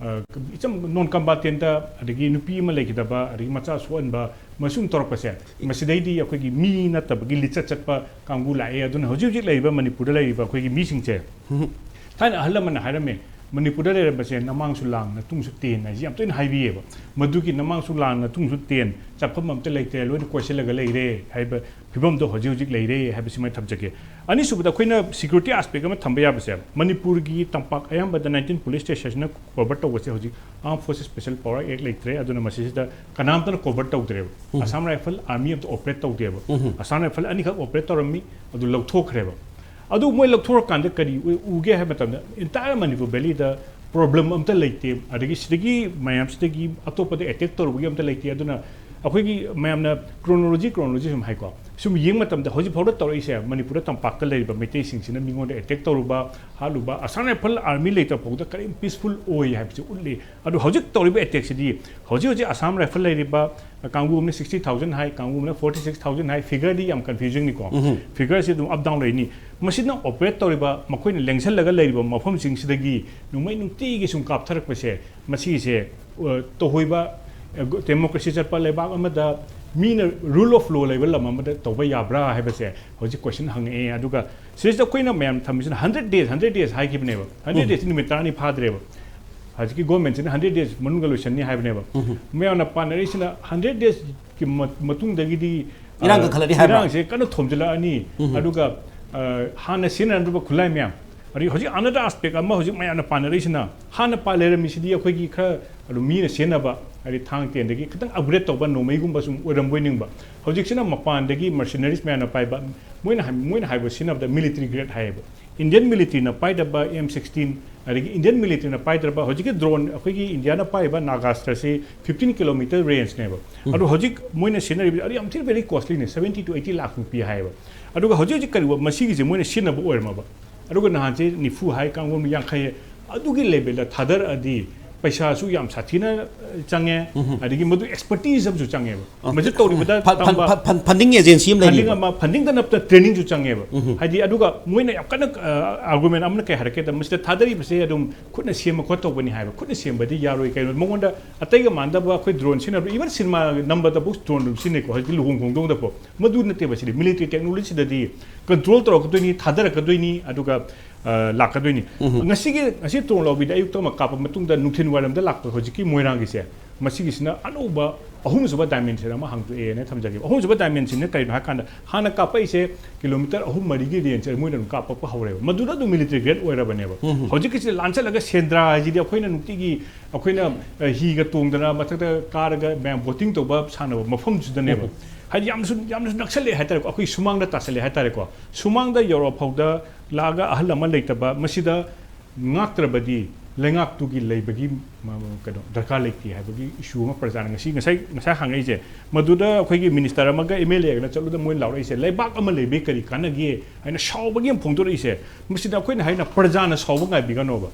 ꯑ, ꯏꯆꯝ ꯅꯣꯟ ꯀꯝꯕꯥꯇꯦꯟꯗ, ꯑꯗꯒꯤ ꯅꯨꯄꯤ ꯑꯃ ꯂꯩꯈꯤꯗꯕ, ꯑꯗꯒꯤ ꯃꯆꯥ ꯁꯣꯛꯍꯟꯕ, ꯃꯁꯤꯒꯨꯝ ꯇꯧꯔꯛꯄꯁꯦ, ꯃꯁꯤꯗꯩꯗꯤ ꯑꯩꯈꯣꯏꯒꯤ ꯃꯤ ꯅꯠꯇꯕꯒꯤ ꯂꯤꯆꯠ ꯆꯠꯄ ꯀꯥꯡꯕꯨ ꯂꯥꯛꯑꯦ꯫ ꯑꯗꯨꯅ ꯍꯧꯖꯤꯛ ꯍꯧꯖꯤꯛ ꯂꯩꯔꯤꯕ ꯃꯅꯤꯄꯨꯔꯗ ꯂꯩꯔꯤꯕ ꯑꯩꯈꯣꯏꯒꯤ ꯃꯤꯁꯤꯡꯁꯦ, ꯎꯝ꯫ ꯊꯥꯏꯅ ꯑꯍꯜ ꯂꯃꯟꯅ ꯍꯥꯏꯔꯝꯃꯦ, "ꯃꯅꯤꯄꯨꯔꯗ ꯂꯩꯔꯝꯕꯁꯦ ꯅꯃꯥꯡꯁꯨ ꯂꯥꯡ, ꯅꯇꯨꯡꯁꯨ ꯇꯦꯟ" ꯍꯥꯏꯁꯤ ꯌꯥꯝ ꯇꯣꯏꯅ ꯍꯥꯏꯕꯤꯌꯦꯕ꯫ ꯃꯗꯨꯒꯤ "ꯅꯃꯥꯡꯁꯨ ꯂꯥꯡ, ꯅꯇꯨꯡꯁꯨ ꯇꯦꯟ", ꯆꯠꯐꯝ ꯑꯝꯇ ꯂꯩꯇ꯭ꯔꯦ, ꯂꯣꯏꯅ ꯀꯣꯏꯁꯤꯜꯂꯒ ꯂꯩꯔꯦ ꯍꯥꯏꯕ ꯐꯤꯕꯝꯗꯣ ꯍꯧꯖꯤꯛ ꯍꯧꯖꯤꯛ ꯂꯩꯔꯦ ꯍꯥꯏꯕꯁꯤꯃ ꯊꯝꯖꯒꯦ꯫ ꯑꯅꯤꯁꯨꯕꯗ ꯑꯩꯈꯣꯏꯅ ꯁꯤꯀ꯭ꯌꯨꯔꯤꯇꯤ ꯑꯥꯁꯄꯦꯛ ꯑꯃ ꯊꯝꯕ ꯌꯥꯕꯁꯦ, ꯃꯅꯤꯄꯨꯔꯒꯤ ꯇꯝꯄꯥꯛ ꯑꯌꯥꯝꯕꯗ nineteen police stationꯅ cover ꯇꯧꯕꯁꯦ ꯍꯧꯖꯤꯛ Armed Forces Special Power Act ꯂꯩꯇ꯭ꯔꯦ, ꯑꯗꯨꯅ ꯃꯁꯤꯁꯤꯗ ꯀꯅꯥꯝꯇꯅ cover ꯇꯧꯗ꯭ꯔꯦꯕ꯫ ꯎꯝ꯫ ꯑꯁꯥꯝ ꯔꯥꯏꯐꯜ, ꯑꯥꯔꯃꯤ ꯑꯝꯇ operate ꯇꯧꯗꯦꯕ꯫ ꯎꯝ꯫ ꯑꯁꯥꯝ ꯔꯥꯏꯐꯜ ꯑꯅꯤꯈꯛ operate ꯇꯧꯔꯝꯃꯤ, ꯑꯗꯨ ꯂꯧꯊꯣꯛꯈ꯭ꯔꯦꯕ꯫ ꯑꯗꯨ ꯃꯣꯏ ꯂꯧꯊꯣꯛꯈ꯭ꯔꯀꯥꯟꯗ ꯀꯔꯤ ꯎ-, ꯎꯒꯦ ꯍꯥꯏꯕ ꯃꯇꯝꯗ, entire ꯃꯅꯤꯄꯨꯔ ꯚꯦꯂꯤꯗ problem ꯑꯝꯇ ꯂꯩꯇꯦ, ꯑꯗꯒꯤ ꯁꯤꯗꯒꯤ ꯃꯌꯥꯝꯁꯤꯗꯒꯤ ꯑꯇꯣꯞꯄꯗ attack ꯇꯧꯔꯨꯕꯒꯤ ꯑꯝꯇ ꯂꯩꯇꯦ꯫ ꯑꯗꯨꯅ ꯑꯩꯈꯣꯏꯒꯤ ꯃꯌꯥꯝꯅ ꯀ꯭ꯔꯣꯅꯣꯂꯣꯖꯤ ꯀ꯭ꯔꯣꯅꯣꯂꯣꯖꯤ ꯁꯨꯝ ꯍꯥꯏꯀꯣ, ꯁꯨꯝ ꯌꯦꯡꯕ ꯃꯇꯝꯗ ꯍꯧꯖꯤꯛ ꯐꯥꯎꯗ ꯇꯧꯔꯛꯏꯁꯦ, ꯃꯅꯤꯄꯨꯔꯗ ꯇꯝꯄꯥꯛꯇ ꯂꯩꯔꯤꯕ ꯃꯩꯇꯩꯁꯤꯡꯁꯤꯅ ꯃꯤꯉꯣꯟꯗ ꯑꯦꯇꯦꯛ ꯇꯧꯔꯨꯕ, ꯍꯥꯠꯂꯨꯕ, ꯑꯁꯥꯝ ꯔꯥꯏꯐꯜ ꯑꯥꯔꯃꯤ ꯂꯩꯇꯕ ꯐꯥꯎꯗ ꯀꯔꯤꯝ ꯄꯤꯁꯐꯨꯜ ꯑꯣꯏ ꯍꯥꯏꯕꯁꯤ ꯎꯠꯂꯤ꯫ ꯑꯗꯨ ꯍꯧꯖꯤꯛ ꯇꯧꯔꯤꯕ ꯑꯦꯇꯦꯛꯁꯤꯗꯤ, ꯍꯧꯖꯤꯛ ꯍꯧꯖꯤꯛ ꯑꯁꯥꯝ ꯔꯥꯏꯐꯜ ꯂꯩꯔꯤꯕ ꯀꯥꯡꯕꯨ ꯑꯃꯅ ꯁꯤꯛꯁꯇꯤ ꯊꯥꯎꯖꯟ ꯍꯥꯏ, ꯀꯥꯡꯕꯨ ꯑꯃꯅ ꯐꯣꯔꯇꯤ ꯁꯤꯛꯁ ꯊꯥꯎꯖꯟ ꯍꯥꯏ, ꯐꯤꯒꯔꯗꯤ ꯌꯥꯝ ꯀꯟꯐ꯭ꯌꯨꯖꯤꯡꯅꯤꯀꯣ꯫ ꯐꯤꯒꯔꯁꯤ ꯑꯗꯨꯝ ꯑꯞ ꯗꯥꯎꯟ ꯂꯩꯅꯤ꯫ ꯃꯁꯤꯅ ꯑꯣꯄꯔꯦꯠ ꯇꯧꯔꯤꯕ, ꯃꯈꯣꯏꯅ ꯂꯦꯡꯁꯜꯂꯒ ꯂꯩꯔꯤꯕ ꯃꯐꯝꯁꯤꯡꯁꯤꯗꯒꯤ ꯅꯣꯡꯃꯩ ꯅꯨꯡꯇꯤꯒꯤ ꯁꯨꯝ ꯀꯥꯞꯊꯔꯛꯄꯁꯦ, ꯃꯁꯤꯁꯦ, ꯑ, ꯇꯧꯍꯣꯏꯕ, ꯑ, ꯗꯦꯃꯣꯀ꯭ꯔꯦꯁꯤ ꯆꯠꯄ ꯂꯩꯕꯥꯛ ꯑꯃꯗ, ꯃꯤꯅ ꯔꯨꯜ ꯑꯣꯐ ꯂꯣ ꯂꯩꯕ ꯂꯝ ꯑꯃꯗ ꯇꯧꯕ ꯌꯥꯕ꯭ꯔꯥ ꯍꯥꯏꯕꯁꯦ ꯍꯧꯖꯤꯛ ꯀꯣꯏꯁꯟ ꯍꯪꯉꯛꯑꯦ꯫ ꯑꯗꯨꯒ ꯁꯤꯗꯩꯁꯤꯗ ꯑꯩꯈꯣꯏꯅ ꯃꯌꯥꯝ ꯊꯝꯃꯤꯁꯤꯅ ꯍꯟꯗ꯭ꯔꯦꯠ ꯗꯦꯖ, ꯍꯟꯗ꯭ꯔꯦꯠ ꯗꯦꯖ ꯍꯥꯏꯈꯤꯕꯅꯦꯕ꯫ ꯍꯟꯗ꯭ꯔꯦꯠ ꯗꯦꯖꯁꯤ ꯅꯨꯃꯤꯠ ꯇꯔꯥꯅꯤ ꯐꯥꯗ꯭ꯔꯦꯕ꯫ ꯍꯧꯖꯤꯛꯀꯤ ꯒꯣꯔꯃꯦꯟꯁꯤꯅ ꯍꯟꯗ꯭ꯔꯦꯠ ꯗꯦꯖ ꯃꯅꯨꯡꯗ ꯂꯣꯏꯁꯟꯅꯤ ꯍꯥꯏꯕꯅꯦꯕ꯫ ꯃꯌꯥꯝꯅ ꯄꯥꯅꯔꯤꯁꯤꯅ ꯍꯟꯗ꯭ꯔꯦꯠ ꯗꯦꯖꯀꯤ ꯃ-, ꯃꯇꯨꯡꯗꯒꯤꯗꯤ, ꯏꯔꯥꯡ ꯑ, ꯀꯟꯈꯠꯂꯅꯤ ꯍꯥꯏꯕ꯭ꯔꯥ? ꯏꯔꯥꯡꯁꯦ ꯀꯟꯅ ꯊꯣꯝꯖꯤꯜꯂꯛꯑꯅꯤ꯫ ꯑꯗꯨꯒ, ꯑ, ꯍꯥꯟꯅ ꯁꯤꯖꯤꯟꯅꯔꯝꯗꯕ ꯈꯨꯠꯂꯥꯏ ꯃꯌꯥꯝ, ꯑꯗꯒꯤ ꯍꯧꯖꯤꯛ another aspect ꯑꯃ ꯍꯧꯖꯤꯛ ꯃꯌꯥꯝꯅ ꯄꯥꯅꯔꯤꯁꯤꯅ, ꯍꯥꯟꯅ ꯄꯥ ꯂꯩꯔꯝꯃꯤꯁꯤꯗꯤ ꯑꯩꯈꯣꯏꯒꯤ ꯈꯔ ꯑꯗꯨꯝ ꯃꯤꯅ ꯁꯤꯖꯤꯟꯅꯕ, ꯍꯥꯏꯗꯤ ꯊꯥꯡ ꯇꯦꯟꯗꯒꯤ ꯈꯤꯇꯪ ꯑꯞꯒ꯭ꯔꯦꯗ ꯇꯧꯕ ꯅꯣꯡꯃꯩꯒꯨꯝꯕ ꯁꯨꯝ ꯑꯣꯏꯔꯝꯕꯣꯏ ꯅꯤꯡꯕ꯫ ꯍꯧꯖꯤꯛꯁꯤꯅ ꯃꯄꯥꯟꯗꯒꯤ mercenaries ꯃꯌꯥꯝꯅ ꯄꯥꯏꯕ, ꯃꯣꯏꯅ ꯍꯥꯏ-, ꯃꯣꯏꯅ ꯍꯥꯏꯕ ꯁꯤꯖꯤꯟꯅꯕꯗ military grade ꯍꯥꯏꯌꯦꯕ꯫ Indian military ꯅ ꯄꯥꯏꯗꯕ ꯑꯦꯝ ꯁꯤꯛꯁꯇꯤꯟ, ꯑꯗꯒꯤ Indian military ꯅ ꯄꯥꯏꯗ꯭ꯔꯕ ꯍꯧꯖꯤꯛꯀꯤ ꯗ꯭ꯔꯣꯟ, ꯑꯩꯈꯣꯏꯒꯤ ꯏꯟꯗꯤꯌꯥꯅ ꯄꯥꯏꯔꯤꯕ ꯅꯥꯒꯥꯁꯇ꯭ꯔꯁꯤ fifteen kilometer range ꯅꯦꯕ꯫ ꯑꯗꯣ ꯍꯧꯖꯤꯛ ꯃꯣꯏꯅ ꯁꯤꯖꯤꯟꯅꯔꯤꯕ ꯑꯗꯨ ꯌꯥꯝ ꯊꯤꯅ very costly ꯅꯦ, seventy to eighty ꯂꯥꯛꯃꯨꯛ ꯄꯤ ꯍꯥꯏꯌꯦꯕ꯫ ꯑꯗꯨꯒ ꯍꯧꯖꯤꯛ ꯍꯧꯖꯤꯛ ꯀꯔꯤꯒꯨꯝꯕ ꯃꯁꯤꯒꯤꯁꯦ ꯃꯣꯏꯅ ꯁꯤꯖꯤꯟꯅꯕ ꯑꯣꯏꯔꯝꯃꯕ, ꯑꯗꯨꯒ ꯅꯍꯥꯟꯁꯦ ꯅꯤꯐꯨ ꯍꯥꯏ, ꯀꯥꯡꯒꯨꯝ ꯌꯥꯡꯈꯩ, ꯑꯗꯨꯒꯤ ꯂꯦꯚꯦꯜꯗ ꯊꯥꯗꯔꯛꯑꯗꯤ ꯄꯩꯁꯥꯁꯨ ꯌꯥꯝ ꯁꯥꯊꯤꯅ, ꯑ, ꯆꯪꯉꯦ, ꯑꯗꯒꯤ ꯃꯗꯨ ꯑꯦꯛꯁꯄꯔꯇꯤꯁ ꯑꯃꯁꯨ ꯆꯪꯉꯦꯕ꯫ ꯃꯁꯤ ꯇꯧꯔꯤꯕꯗ ꯐ-, ꯐ-, ꯇꯝꯕ ꯐ-, ꯐ-, ꯐꯟꯗꯤꯡ ꯑꯦꯖꯦꯟꯁꯤ ꯑꯃ ꯐꯟꯗꯤꯡ ꯂꯩꯔꯤꯕ꯫ ꯑꯃ, ꯐꯟꯗꯤꯡꯗ ꯅꯠꯇꯅ ꯇ꯭ꯔꯦꯅꯤꯡꯁꯨ ꯆꯪꯉꯦꯕ꯫ ꯍꯥꯏꯗꯤ, ꯑꯗꯨꯒ ꯃꯣꯏꯅ ꯌꯥꯝ ꯀꯟꯅ, ꯑ, ꯑꯥꯔꯒꯨꯃꯦꯟ ꯑꯃꯅ ꯀꯩ ꯍꯥꯏꯔꯛꯀꯦꯗ, ꯃꯁꯤꯗ ꯊꯥꯗꯔꯤꯕꯁꯦ ꯑꯗꯨꯝ ꯈꯨꯠꯅ ꯁꯦꯝꯕ ꯈꯣꯠꯇꯧꯕꯅꯤ ꯍꯥꯏꯕ꯫ ꯈꯨꯠꯅ ꯁꯦꯝꯕꯗꯤ ꯌꯥꯔꯣꯏ꯫ ꯀꯩꯅꯣ, ꯃꯉꯣꯟꯗ ꯑꯇꯩꯒ ꯃꯥꯟꯅꯗꯕ ꯑꯩꯈꯣꯏ ꯗ꯭ꯔꯣꯟ ꯁꯤꯖꯤꯟꯅꯕꯗ, even ꯁꯤꯅꯦꯃꯥ ꯅꯝꯕꯗꯕꯨ ꯗ꯭ꯔꯣꯟ ꯑꯗꯨꯝ ꯁꯤꯖꯤꯟꯅꯩꯀꯣ, ꯍꯧꯖꯤꯛꯇꯤ ꯂꯨꯍꯣꯡ ꯈꯣꯡꯗꯣꯡꯗꯐꯥꯎ꯫ ꯃꯗꯨ ꯅꯠꯇꯦꯕ ꯁꯤꯗꯤ꯫ ꯃꯤꯂꯤꯇꯔꯤ ꯇꯦꯛꯅꯣꯂꯣꯖꯤꯗꯗꯤ ꯀꯟꯇ꯭ꯔꯣꯜ ꯇꯧꯔꯛꯀꯗꯣꯏꯅꯤ, ꯊꯥꯗꯔꯛꯀꯗꯣꯏꯅꯤ, ꯑꯗꯨꯒ, ꯑ, ꯂꯥꯛꯀꯗꯣꯏꯅꯤ꯫ ꯉꯁꯤꯒꯤ, ꯉꯁꯤ ꯗ꯭ꯔꯣꯟ ꯂꯧꯕꯤꯗ ꯑꯌꯨꯛꯇ ꯑꯃ ꯀꯥꯞꯄ ꯃꯇꯨꯡꯗ ꯅꯨꯡꯊꯤꯜ ꯋꯥꯏꯔꯝꯗ ꯂꯥꯛꯄ ꯍꯧꯖꯤꯛꯀꯤ ꯃꯣꯏꯔꯥꯡꯒꯤꯁꯦ, ꯃꯁꯤꯒꯤꯁꯤꯅ ꯑꯅꯧꯕ ꯑꯍꯨꯝꯁꯨꯕ dimension ꯑꯃ ꯍꯥꯡꯗꯣꯛꯑꯦꯅ ꯊꯝꯖꯒꯦ꯫ ꯑꯍꯨꯝꯁꯨꯕ dimension ꯁꯤꯅ ꯀꯔꯤꯅꯣ ꯍꯥꯏ ꯀꯥꯟꯗ, ꯍꯥꯟꯅ ꯀꯥꯞꯄꯛꯏꯁꯦ ꯀꯤꯂꯣꯃꯤꯇꯔ ꯑꯍꯨꯝ ꯃꯔꯤꯒꯤ ꯔꯦꯟꯖꯁꯦ ꯃꯣꯏꯅ ꯑꯗꯨꯝ ꯀꯥꯞꯄꯛꯄ ꯍꯧꯔꯦꯕ꯫ ꯃꯗꯨꯗ ꯑꯗꯨꯝ ꯃꯤꯂꯤꯇꯔꯤ ꯒ꯭ꯔꯦꯗ ꯑꯣꯏꯔꯕꯅꯦꯕ꯫ ꯍꯧꯖꯤꯛꯀꯤꯁꯤꯗ ꯂꯥꯟꯁꯜꯂꯒ ꯁꯦꯟꯗ꯭ꯔꯥ ꯍꯥꯏꯁꯤꯗꯤ ꯑꯩꯈꯣꯏꯅ ꯅꯨꯡꯇꯤꯒꯤ ꯑꯩꯈꯣꯏꯅ, ꯑ, ꯍꯤꯒ ꯇꯣꯡꯗꯅ ꯃꯊꯛꯇ ꯀꯥꯔꯒ ꯃꯌꯥꯝ ꯕꯣꯇꯤꯡ ꯇꯧꯕ ꯁꯥꯟꯅꯕ ꯃꯐꯝꯁꯤꯗꯅꯦꯕ꯫ ꯍꯥꯏꯗꯤ ꯌꯥꯝꯅꯁꯨ, ꯌꯥꯝꯅꯁꯨ ꯅꯛꯁꯜꯂꯛꯑꯦ ꯍꯥꯏꯇꯥꯔꯦꯀꯣ, ꯑꯩꯈꯣꯏ ꯁꯨꯃꯥꯡꯗ ꯇꯥꯁꯜꯂꯛꯑꯦ ꯍꯥꯏꯇꯥꯔꯦꯀꯣ꯫ ꯁꯨꯃꯥꯡꯗ ꯌꯧꯔꯛꯑ ꯐꯥꯎꯗ ꯂꯥꯛꯑꯒ ꯑꯍꯜ ꯑꯃ ꯂꯩꯇꯕ, ꯃꯁꯤꯗ ꯉꯥꯛꯇ꯭ꯔꯕꯗꯤ ꯂꯩꯉꯥꯛꯇꯨꯒꯤ ꯂꯩꯕꯒꯤ ꯀꯩꯅꯣ ꯗꯔꯀꯥꯔ ꯂꯩꯇꯦ ꯍꯥꯏꯕꯒꯤ ꯏꯁꯨ ꯑꯃ ꯄ꯭ꯔꯖꯥꯅ ꯉꯁꯤ ꯉꯁꯥꯏ ꯉꯁꯥꯏ ꯍꯪꯉꯛꯏꯁꯦ꯫ ꯃꯗꯨꯗ ꯑꯩꯈꯣꯏꯒꯤ ꯃꯤꯅꯤꯁꯇꯔ ꯑꯃꯒ ꯑꯦꯝ ꯑꯦꯜ ꯑꯦꯒꯅ ꯆꯠꯂꯨꯗ ꯃꯣꯏꯅ ꯂꯥꯎꯔꯛꯏꯁꯦ, "ꯂꯩꯕꯥꯛ ꯑꯃ ꯂꯩꯕꯒꯤ ꯀꯔꯤ ꯀꯥꯟꯅꯒꯦ?" ꯍꯥꯏꯅ ꯁꯥꯎꯕꯒꯤ ꯑꯃ ꯐꯣꯡꯗꯣꯔꯛꯏꯁꯦ꯫ ꯃꯁꯤꯗ ꯑꯩꯈꯣꯏꯅ ꯍꯥꯏꯅ ꯄ꯭ꯔꯖꯥꯅ ꯁꯥꯎꯕ ꯉꯥꯏꯕꯤꯒꯅꯣꯕ꯫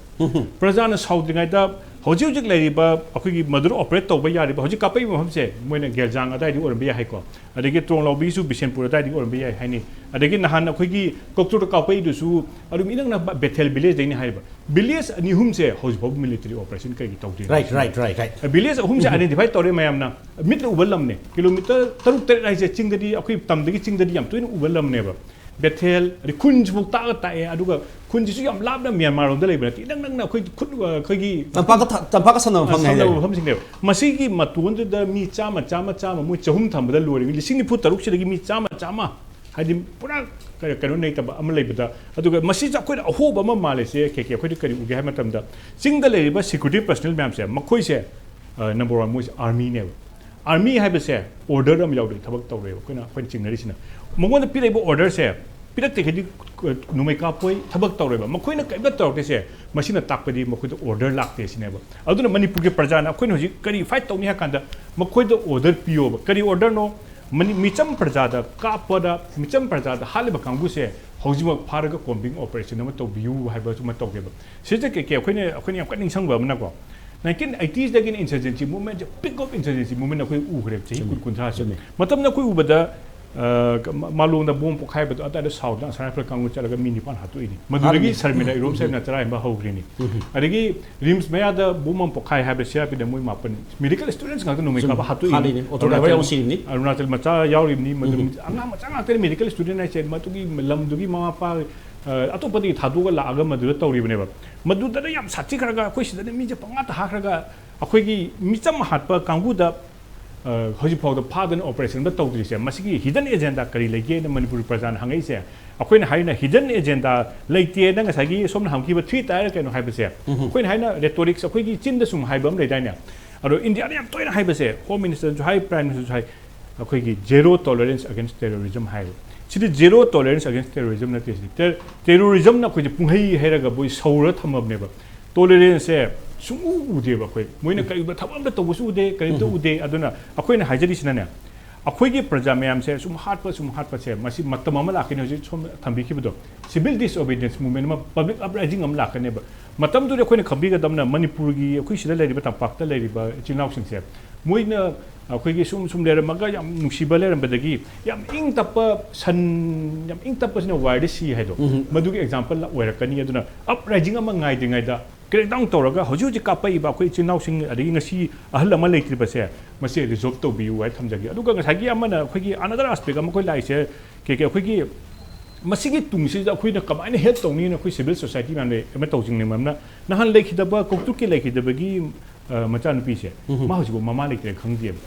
ꯄ꯭ꯔꯖꯥꯅ ꯁꯥꯎꯗ꯭ꯔꯤꯉꯩꯗ ꯍꯧꯖꯤꯛ ꯍꯧꯖꯤꯛ ꯂꯩꯔꯤꯕ ꯑꯩꯈꯣꯏꯒꯤ ꯃꯗꯨꯗ ꯑꯣꯄꯔꯦꯠ ꯇꯧꯕ ꯌꯥꯔꯤꯕ ꯍꯧꯖꯤꯛ ꯀꯥꯞꯄꯛꯏꯕ ꯃꯐꯝꯁꯦ ꯃꯣꯏꯅ ꯒꯦꯜꯖꯥꯡ ꯑꯗꯥꯏꯗꯒꯤ ꯑꯣꯏꯔꯝꯕ ꯌꯥꯏ ꯍꯥꯏꯀꯣ, ꯑꯗꯒꯤ ꯇ꯭ꯔꯣꯡꯂꯥꯎꯕꯤꯁꯨ ꯕꯤꯁꯦꯟꯄꯨꯔ ꯑꯗꯥꯏꯗꯒꯤ ꯑꯣꯏꯔꯝꯕ ꯌꯥꯏ ꯍꯥꯏꯅꯤ꯫ ꯑꯗꯒꯤ ꯅꯍꯥꯟ ꯑꯩꯈꯣꯏꯒꯤ ꯀꯣꯛꯇꯣꯛꯇ ꯀꯥꯞꯄꯛꯏꯗꯨꯁꯨ ꯑꯗꯨꯝ ꯏꯅꯛ ꯅꯛꯄ ꯕꯦꯊꯦꯜ ꯚꯤꯂꯦꯖꯇꯩꯅꯤ ꯍꯥꯏꯕ꯫ ꯚꯤꯂꯦꯖ ꯑꯅꯤ ꯑꯍꯨꯝꯁꯦ ꯍꯧꯖꯤꯛ ꯐꯥꯎꯕ ꯃꯤꯂꯤꯇꯔꯤ ꯑꯣꯄꯔꯦꯁꯟ ꯀꯩꯒꯤ ꯇꯧꯗꯦ? Right, right, right, right. Village ꯑꯍꯨꯝꯁꯦ ꯑꯥꯏꯗꯦꯟꯇꯤꯐꯥꯏ ꯇꯧꯔꯦ ꯃꯌꯥꯝꯅ꯫ ꯃꯤꯠꯅ ꯎꯕ ꯂꯝꯅꯦ꯫ ꯀꯤꯂꯣꯃꯤꯇꯔ ꯇꯔꯨꯛ ꯇꯔꯦꯠ ꯍꯥꯏꯁꯦ ꯆꯤꯡꯗꯗꯤ, ꯑꯩꯈꯣꯏ ꯇꯝꯗꯒꯤ ꯆꯤꯡꯗꯗꯤ ꯌꯥꯝ ꯇꯣꯏꯅ ꯎꯕ ꯂꯝꯅꯦꯕ꯫ ꯕꯦꯊꯦꯜ, ꯑꯗꯩ ꯈꯨꯟꯁꯤꯐꯥꯎ ꯇꯥꯛꯑ ꯇꯥꯛꯑꯦ꯫ ꯑꯗꯨꯒ ꯈꯨꯟꯁꯤꯁꯨ ꯌꯥꯝ ꯂꯥꯞꯅ ꯃ꯭ꯌꯥꯟꯃꯥꯔ ꯂꯣꯝꯗ ꯂꯩꯕ ꯅꯠꯇꯦ, ꯏꯅꯛ ꯅꯛꯅ ꯑꯩꯈꯣꯏ ꯈꯨꯠ, ꯑꯩꯈꯣꯏꯒꯤ ꯇꯝꯄꯥꯛꯀ ꯊ- ꯇꯝꯄꯥꯛꯀ ꯁꯝꯅꯕ ꯃꯐꯝꯅꯦ ꯁꯝꯅꯕ ꯍꯥꯏꯇꯥꯔꯦ꯫ ꯃꯐꯝꯁꯤꯡꯅꯦꯕ꯫ ꯃꯁꯤꯒꯤ ꯃꯇꯣꯟꯗꯨꯗ ꯃꯤ ꯆꯥꯝꯃ, ꯆꯥꯝꯃ, ꯆꯥꯝꯃ, ꯃꯣꯏ ꯆꯍꯨꯝ ꯊꯝꯕꯗ ꯂꯣꯏꯔꯦ꯫ ꯂꯤꯁꯤꯡ ꯅꯤꯐꯨ ꯇꯔꯨꯛꯁꯤꯗꯒꯤ ꯃꯤ ꯆꯥꯝꯃ, ꯆꯥꯝꯃ ꯍꯥꯏꯗꯤ ꯄꯨꯔꯥ ꯀꯩ-, ꯀꯩꯅꯣ ꯂꯩꯇꯕ ꯑꯃ ꯂꯩꯕꯗ, ꯑꯗꯨꯒ ꯃꯁꯤꯁꯦ ꯑꯩꯈꯣꯏꯅ ꯑꯍꯣꯕ ꯑꯃ ꯃꯥꯜꯂꯤꯁꯦ꯫ ꯀꯦ ꯀꯦ ꯑꯩꯈꯣꯏꯗ ꯀꯔꯤ ꯎꯒꯦ ꯍꯥꯏꯕ ꯃꯇꯝꯗ, ꯆꯤꯡꯗ ꯂꯩꯔꯤꯕ ꯁꯦꯀ꯭ꯌꯨꯔꯤꯇꯤ ꯄꯔꯁꯅꯦꯜ ꯃꯌꯥꯝꯁꯦ, ꯃꯈꯣꯏꯁꯦ ꯅꯝꯕꯔ ꯋꯥꯟ ꯃꯣꯏꯁꯦ ꯑꯥꯔꯃꯤꯅꯦꯕ꯫ ꯑꯥꯔꯃꯤ ꯍꯥꯏꯕꯁꯦ ꯑꯣꯔꯗꯔ ꯑꯃ ꯌꯥꯎꯗ꯭ꯔꯗꯤ ꯊꯕꯛ ꯇꯧꯔꯣꯏꯕ꯫ ꯑꯩꯈꯣꯏꯅ ꯑꯩꯈꯣꯏꯅ ꯆꯤꯡꯅꯔꯤꯁꯤꯅ ꯃꯉꯣꯟꯗ ꯄꯤꯔꯛꯏꯕ ꯑꯣꯔꯗꯔꯁꯦ ꯄꯤꯔꯛꯇ꯭ꯔꯤꯈꯩꯗꯤ ꯅꯣꯡꯃꯩ ꯀꯥꯞꯄꯣꯏ, ꯊꯕꯛ ꯇꯧꯔꯣꯏꯕ꯫ ꯃꯈꯣꯏꯅ ꯀꯔꯤꯝꯇ ꯇꯧꯔꯛꯇ꯭ꯔꯤꯁꯦ, ꯃꯁꯤꯅ ꯇꯥꯛꯄꯗꯤ ꯃꯈꯣꯏꯗ ꯑꯣꯔꯗꯔ ꯂꯥꯛꯇꯦ ꯁꯤꯅꯦꯕ꯫ ꯑꯗꯨꯅ ꯃꯅꯤꯄꯨꯔꯒꯤ ꯄ꯭ꯔꯖꯥꯅ ꯑꯩꯈꯣꯏꯅ ꯍꯧꯖꯤꯛ ꯀꯔꯤ ꯐꯥꯏꯠ ꯇꯧꯅꯤ ꯍꯥꯏ ꯀꯥꯟꯗ ꯃꯈꯣꯏꯗ ꯑꯣꯔꯗꯔ ꯄꯤꯌꯣꯕ꯫ ꯀꯔꯤ ꯑꯣꯔꯗꯔꯅꯣ? ꯃꯅꯤ-, ꯃꯤꯆꯝ ꯄ꯭ꯔꯖꯥꯗ ꯀꯥꯞꯄꯗ, ꯃꯤꯆꯝ ꯄ꯭ꯔꯖꯥꯗ ꯍꯥꯠꯂꯤꯕ ꯀꯥꯡꯕꯨꯁꯦ ꯍꯧꯖꯤꯛꯃꯛ ꯐꯥꯔꯒ ꯀꯣꯝꯕꯤꯡ ꯑꯣꯄꯔꯦꯁꯟ ꯑꯃ ꯇꯧꯕꯤꯌꯨ ꯍꯥꯏꯕꯁꯨ ꯑꯃ ꯇꯧꯒꯦꯕ꯫ ꯁꯤꯗ ꯀꯩ ꯀꯩ ꯑꯩꯈꯣꯏꯅ, ꯑꯩꯈꯣꯏꯅ ꯌꯥꯝ ꯀꯟꯅ ꯅꯤꯡꯁꯤꯡꯕ ꯑꯃꯅꯀꯣ, ꯅꯥꯏꯟꯇꯤꯟ ꯑꯩꯇꯤꯁꯗꯒꯤꯅ ꯏꯟꯁꯔꯖꯦꯟꯁꯤ ꯃꯨꯚꯃꯦꯟꯁꯦ, ꯄꯤꯛ ꯑꯣꯐ ꯏꯟꯁꯔꯖꯦꯟꯁꯤ ꯃꯨꯚꯃꯦꯟ ꯑꯩꯈꯣꯏ ꯎꯈ꯭ꯔꯦꯕ ꯆꯍꯤ ꯆꯨꯝꯃꯤ꯫ ꯀꯨꯟ ꯀꯨꯟꯊ꯭ꯔꯥꯁꯦ꯫ ꯆꯨꯝꯃꯤ꯫ ꯃꯇꯝꯗ ꯑꯩꯈꯣꯏ ꯎꯕꯗ, ꯑ, ꯃꯥꯂꯣꯝꯗ ꯕꯣꯝ ꯄꯣꯈꯥꯏꯕꯗꯣ ꯑꯗꯥꯏꯗ ꯁꯥꯎꯗ ꯑꯁꯥꯝ ꯔꯥꯏꯐꯜ ꯀꯥꯡꯕꯨ ꯆꯠꯂꯒ ꯃꯤ ꯅꯤꯄꯥꯟ ꯍꯥꯠꯇꯣꯛꯏꯅꯤ꯫ ꯃꯗꯨꯗꯒꯤ ꯍꯥꯠꯂꯤꯅꯤ꯫ ꯁꯔꯃꯤꯂꯥ ꯏꯔꯣꯝ ꯁꯔꯃꯤꯂꯥ ꯆꯔꯥꯏꯕ ꯍꯧꯈ꯭ꯔꯤꯅꯤ꯫ ꯑꯗꯒꯤ ꯔꯤꯝꯁ ꯃꯌꯥꯗ ꯕꯣꯝ ꯑꯃ ꯄꯣꯈꯥꯏ ꯍꯥꯏꯕꯗ ꯁꯤ ꯑꯥꯔ ꯄꯤꯗ ꯃꯣꯏ ꯃꯥꯄꯟ ꯃꯦꯗꯤꯀꯦꯜ ꯁ꯭ꯇꯨꯗꯦꯟꯠꯁ ꯉꯥꯛꯇ ꯅꯣꯡꯃꯩ ꯀꯥꯞꯄ ꯍꯥꯠꯇꯣꯛꯏꯅꯤ꯫ ꯍꯥꯠꯂꯤꯅꯤ꯫ ꯑꯣꯇꯣ ꯗ꯭ꯔꯥꯏꯚꯔ ꯌꯥꯎꯁꯤꯔꯤꯅꯤ꯫ ꯑꯔꯨꯅꯥꯆꯜ ꯃꯆꯥ ꯌꯥꯎꯔꯤꯕꯅꯤ꯫ ꯃꯗꯨ ꯑꯉꯥꯡ ꯃꯆꯥ ꯉꯥꯛꯇꯅꯤ꯫ ꯃꯦꯗꯤꯀꯦꯜ ꯁ꯭ꯇꯨꯗꯦꯟꯠ ꯍꯥꯏꯁꯦ ꯃꯗꯨꯒꯤ ꯂꯝꯗꯨꯒꯤ ꯃꯃꯥ ꯃꯄꯥ, ꯑ, ꯑꯇꯣꯞꯄꯗꯒꯤ ꯊꯥꯗꯣꯛꯑꯒ ꯂꯥꯛꯑꯒ ꯃꯗꯨꯗ ꯇꯧꯔꯤꯕꯅꯦꯕ꯫ ꯃꯗꯨꯗꯅ ꯌꯥꯝ ꯁꯥꯊꯤꯈ꯭ꯔꯒ ꯑꯩꯈꯣꯏ ꯁꯤꯗꯅ ꯃꯤꯁꯦ ꯄꯪꯍꯥꯠꯇ ꯍꯥꯠꯈ꯭ꯔꯒ ꯑꯩꯈꯣꯏꯒꯤ ꯃꯤꯆꯝ ꯍꯥꯠꯄ ꯀꯥꯡꯕꯨꯗ, ꯑ, ꯍꯧꯖꯤꯛ ꯐꯥꯎꯗ ꯐꯥꯗꯅ ꯑꯣꯄꯔꯦꯁꯟ ꯑꯝꯇ ꯇꯧꯗ꯭ꯔꯤꯁꯦ, ꯃꯁꯤꯒꯤ ꯍꯤꯗꯟ ꯑꯦꯖꯦꯟꯗꯥ ꯀꯔꯤ ꯂꯩꯒꯦꯅ ꯃꯅꯤꯄꯨꯔ ꯄ꯭ꯔꯖꯥꯅ ꯍꯪꯉꯛꯏꯁꯦ꯫ ꯑꯩꯈꯣꯏꯅ ꯍꯥꯏꯅ ꯍꯤꯗꯟ ꯑꯦꯖꯦꯟꯗꯥ ꯂꯩꯇꯦꯅ ꯉꯁꯥꯏꯒꯤ ꯁꯣꯝꯅ ꯍꯪꯈꯤꯕ ꯊ꯭ꯔꯤ ꯇꯥꯌꯔ ꯀꯩꯅꯣ ꯍꯥꯏꯕꯁꯦ, ꯑꯩꯈꯣꯏꯅ ꯍꯥꯏꯅ ꯔꯦꯇꯣꯔꯤꯛꯁ ꯑꯩꯈꯣꯏꯒꯤ ꯆꯤꯟꯗ ꯁꯨꯝ ꯍꯥꯏꯕ ꯑꯃ ꯂꯩꯗꯥꯏꯅꯦ? ꯑꯗꯣ ꯏꯟꯗꯤꯌꯥꯗ ꯌꯥꯝ ꯇꯣꯏꯅ ꯍꯥꯏꯕꯁꯦ, ꯍꯣꯝ ꯃꯤꯅꯤꯁꯇꯔꯁꯨ ꯍꯥꯏ, ꯄ꯭ꯔꯥꯏꯝ ꯃꯤꯅꯤꯁꯇꯔꯁꯨ ꯍꯥꯏ, ꯑꯩꯈꯣꯏꯒꯤ zero tolerance against terrorism ꯍꯥꯏꯕ꯫ ꯁꯤꯗꯤ zero tolerance against terrorism ꯅꯠꯇꯦ꯫ ꯁꯤꯗꯤ ꯇꯦ-, ꯇꯦꯔꯣꯔꯤꯖꯝꯅ ꯑꯩꯈꯣꯏꯁꯦ ꯄꯨꯡꯍꯩ ꯍꯩꯔꯒ ꯃꯣꯏ ꯁꯧꯔ ꯊꯝꯃꯕꯅꯦꯕ꯫ ꯇꯣꯂꯔꯦꯟꯁꯁꯦ ꯁꯨꯡꯎ ꯎꯗꯦꯕ ꯑꯩꯈꯣꯏ꯫ ꯃꯣꯏꯅ ꯀꯔꯤꯒꯨꯝꯕ ꯊꯕꯛ ꯑꯝꯇ ꯇꯧꯕꯁꯨ ꯎꯗꯦ, ꯀꯔꯤꯝꯇ ꯎꯗꯦ꯫ ꯑꯗꯨꯅ ꯑꯩꯈꯣꯏꯅ ꯍꯥꯏꯖꯔꯤꯁꯤꯅꯅꯦ, ꯑꯩꯈꯣꯏꯒꯤ ꯄ꯭ꯔꯖꯥ ꯃꯌꯥꯝꯁꯦ ꯁꯨꯝ ꯍꯥꯠꯄ, ꯁꯨꯝ ꯍꯥꯠꯄꯁꯦ, ꯃꯁꯤ ꯃꯇꯝ ꯑꯃ ꯂꯥꯛꯀꯅꯤ, ꯍꯧꯖꯤꯛ ꯁꯣꯝ ꯊꯝꯕꯤꯈꯤꯕꯗꯣ, civil disobedience movement ꯑꯃ, public uprising ꯑꯃ ꯂꯥꯛꯀꯅꯦꯕ꯫ ꯃꯇꯝꯗꯨꯗ ꯑꯩꯈꯣꯏꯅ ꯈꯪꯕꯤꯒꯗꯕꯅ, ꯃꯅꯤꯄꯨꯔꯒꯤ, ꯑꯩꯈꯣꯏ ꯁꯤꯗ ꯂꯩꯔꯤꯕ, ꯇꯝꯄꯥꯛꯇ ꯂꯩꯔꯤꯕ ꯏꯆꯤꯜ ꯏꯅꯥꯎꯁꯤꯡꯁꯦ, ꯃꯣꯏꯅ ꯑꯩꯈꯣꯏꯒꯤ ꯁꯨꯝ ꯁꯨꯝ ꯂꯩꯔꯝꯃꯒ ꯌꯥꯝ ꯅꯨꯡꯁꯤꯕ ꯂꯩꯔꯝꯕꯗꯒꯤ ꯌꯥꯝ ꯏꯪ ꯇꯞꯄ ꯁꯟ, ꯌꯥꯝ ꯏꯪ ꯇꯞꯄꯁꯤꯅ ꯋꯥꯔꯗ ꯁꯤ ꯍꯥꯏꯗꯣ, ꯃꯗꯨꯒꯤ ꯑꯦꯛꯖꯥꯝꯄꯜ ꯑꯣꯏꯔꯛꯀꯅꯤ꯫ ꯑꯗꯨꯅ ꯑꯞꯔꯥꯏꯖꯤꯡ ꯑꯃ ꯉꯥꯏꯗ꯭ꯔꯤꯉꯩꯗ crackdown ꯇꯧꯔꯒ ꯍꯧꯖꯤꯛ ꯍꯧꯖꯤꯛ ꯀꯥꯞꯄꯛꯏꯕ ꯑꯩꯈꯣꯏ ꯏꯆꯤꯜ ꯏꯅꯥꯎꯁꯤꯡ, ꯑꯗꯒꯤ ꯉꯁꯤ ꯑꯍꯜ ꯑꯃ ꯂꯩꯇ꯭ꯔꯤꯕꯁꯦ, ꯃꯁꯤ resolve ꯇꯧꯕꯤꯌꯨ ꯍꯥꯏ ꯊꯝꯖꯒꯦ꯫ ꯑꯗꯨꯒ ꯉꯁꯥꯏꯒꯤ ꯑꯃꯅ ꯑꯩꯈꯣꯏꯒꯤ another aspect ꯑꯃ ꯑꯩꯈꯣꯏ ꯂꯥꯛꯏꯁꯦ, ꯀꯩ ꯀꯩ ꯑꯩꯈꯣꯏꯒꯤ ꯃꯁꯤꯒꯤ ꯇꯨꯡꯁꯤꯗ ꯑꯩꯈꯣꯏꯅ ꯀꯃꯥꯏꯅ help ꯇꯧꯅꯤꯅ ꯑꯩꯈꯣꯏ civil society ꯃꯌꯥꯝ ꯂꯩ, ꯑꯃ ꯇꯧꯁꯤꯡꯅꯤ ꯃꯌꯥꯝꯅ꯫ ꯅꯍꯥꯟ ꯂꯩꯈꯤꯗꯕ, ꯀꯧꯇ꯭ꯔꯨꯛꯀꯤ ꯂꯩꯈꯤꯗꯕꯒꯤ, ꯑ, ꯃꯆꯥꯅꯨꯄꯤꯁꯦ, ꯃꯥ ꯍꯧꯖꯤꯛꯐꯥꯎ ꯃꯃꯥ ꯂꯩꯇ꯭ꯔꯦ ꯈꯪꯗꯦꯕ꯫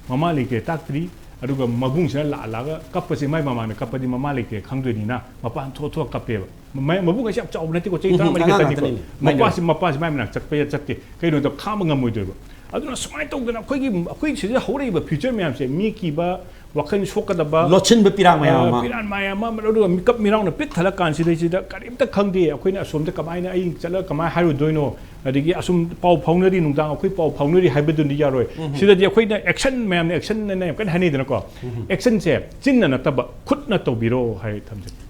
ꯃꯃꯥ ꯂꯩꯇ꯭ꯔꯦ ꯇꯥꯛꯇ꯭ꯔꯤ꯫ ꯑꯗꯨꯒ ꯃꯕꯨꯡꯁꯤꯅ ꯂꯥꯛꯑ ꯂꯥꯛꯑꯒ ꯀꯞꯄꯁꯦ, ꯃꯥꯏ ꯃꯃꯥꯅ ꯀꯞꯄꯗꯤ ꯃꯃꯥ ꯂꯩꯇ꯭ꯔꯦ ꯈꯪꯗꯣꯏꯅꯤꯅ ꯃꯄꯥꯟ ꯊꯣꯛꯑ ꯊꯣꯛꯑ ꯀꯞꯄꯦꯕ꯫ ꯃꯥꯏ ꯃꯕꯨꯡ ꯑꯁꯤ ꯌꯥꯝ ꯆꯥꯎꯕ ꯅꯠꯇꯦꯀꯣ, ꯆꯍꯤ ꯎꯝ, ꯇꯔꯥꯃꯔꯤ ꯑꯉꯥꯡ ꯈꯛꯇꯅꯤꯀꯣ꯫ ꯉꯥꯛꯇꯅꯤꯅꯦ, ꯃꯥꯏ ꯃꯄꯥꯁꯤ, ꯃꯄꯥꯁꯤ ꯃꯥꯏ ꯃꯅꯥꯛ ꯆꯠꯄ ꯌꯥ-, ꯆꯠꯇꯦ꯫ ꯀꯩꯅꯣꯗ ꯈꯥꯡꯕ ꯉꯝꯃꯣꯏꯗꯣꯏꯕ꯫ ꯑꯗꯨꯅ ꯁꯨꯃꯥꯏꯅ ꯇꯧꯗꯅ ꯑꯩꯈꯣꯏꯒꯤ, ꯑꯩꯈꯣꯏ ꯁꯤꯗ ꯍꯧꯔꯛꯏꯕ future ꯃꯌꯥꯝꯁꯦ, ꯃꯤ ꯀꯤꯕ, ꯋꯥꯈꯜ ꯁꯣꯛꯀꯗꯕ, ꯂꯣꯠꯁꯤꯟꯕ ꯄꯤꯔꯥꯡ ꯃꯌꯥꯝ ꯑ, ꯑꯃ꯫ ꯄꯤꯔꯥꯡ ꯃꯌꯥꯝ ꯑꯃ, ꯑꯗꯨꯒ ꯃꯤꯀꯞ ꯃꯤꯔꯥꯎꯅ ꯄꯤꯛ ꯊꯜꯂ ꯀꯥꯟꯁꯤꯗꯩꯁꯤꯗ ꯀꯔꯤꯝꯇ ꯈꯪꯗꯦ꯫ ꯑꯩꯈꯣꯏꯅ ꯑꯁꯣꯝꯗ ꯀꯃꯥꯏꯅ, ꯑꯩ ꯆꯠꯂꯒ ꯀꯃꯥꯏꯅ ꯍꯥꯏꯔꯨꯗꯣꯏꯅꯣ? ꯑꯗꯒꯤ ꯑꯁꯨꯝ ꯄꯥꯎ ꯐꯥꯎꯅꯔꯤ, ꯅꯨꯡꯗꯥꯡ ꯑꯩꯈꯣꯏ ꯄꯥꯎ ꯐꯥꯎꯅꯔꯤ ꯍꯥꯏꯕꯗꯨꯅꯤ ꯌꯥꯔꯣꯏ꯫ ꯁꯤꯗꯗꯤ ꯑꯩꯈꯣꯏꯅ action, ꯃꯌꯥꯝꯅ action ꯑꯅ ꯌꯥꯝ ꯀꯟꯅ ꯍꯥꯏꯅꯩꯗꯅꯀꯣ꯫ Action ꯁꯦ ꯆꯤꯟꯅ ꯅꯠꯇꯕ ꯈꯨꯠꯅ ꯇꯧꯕꯤꯔꯣ ꯍꯥꯏ ꯊꯝꯖꯒꯦ꯫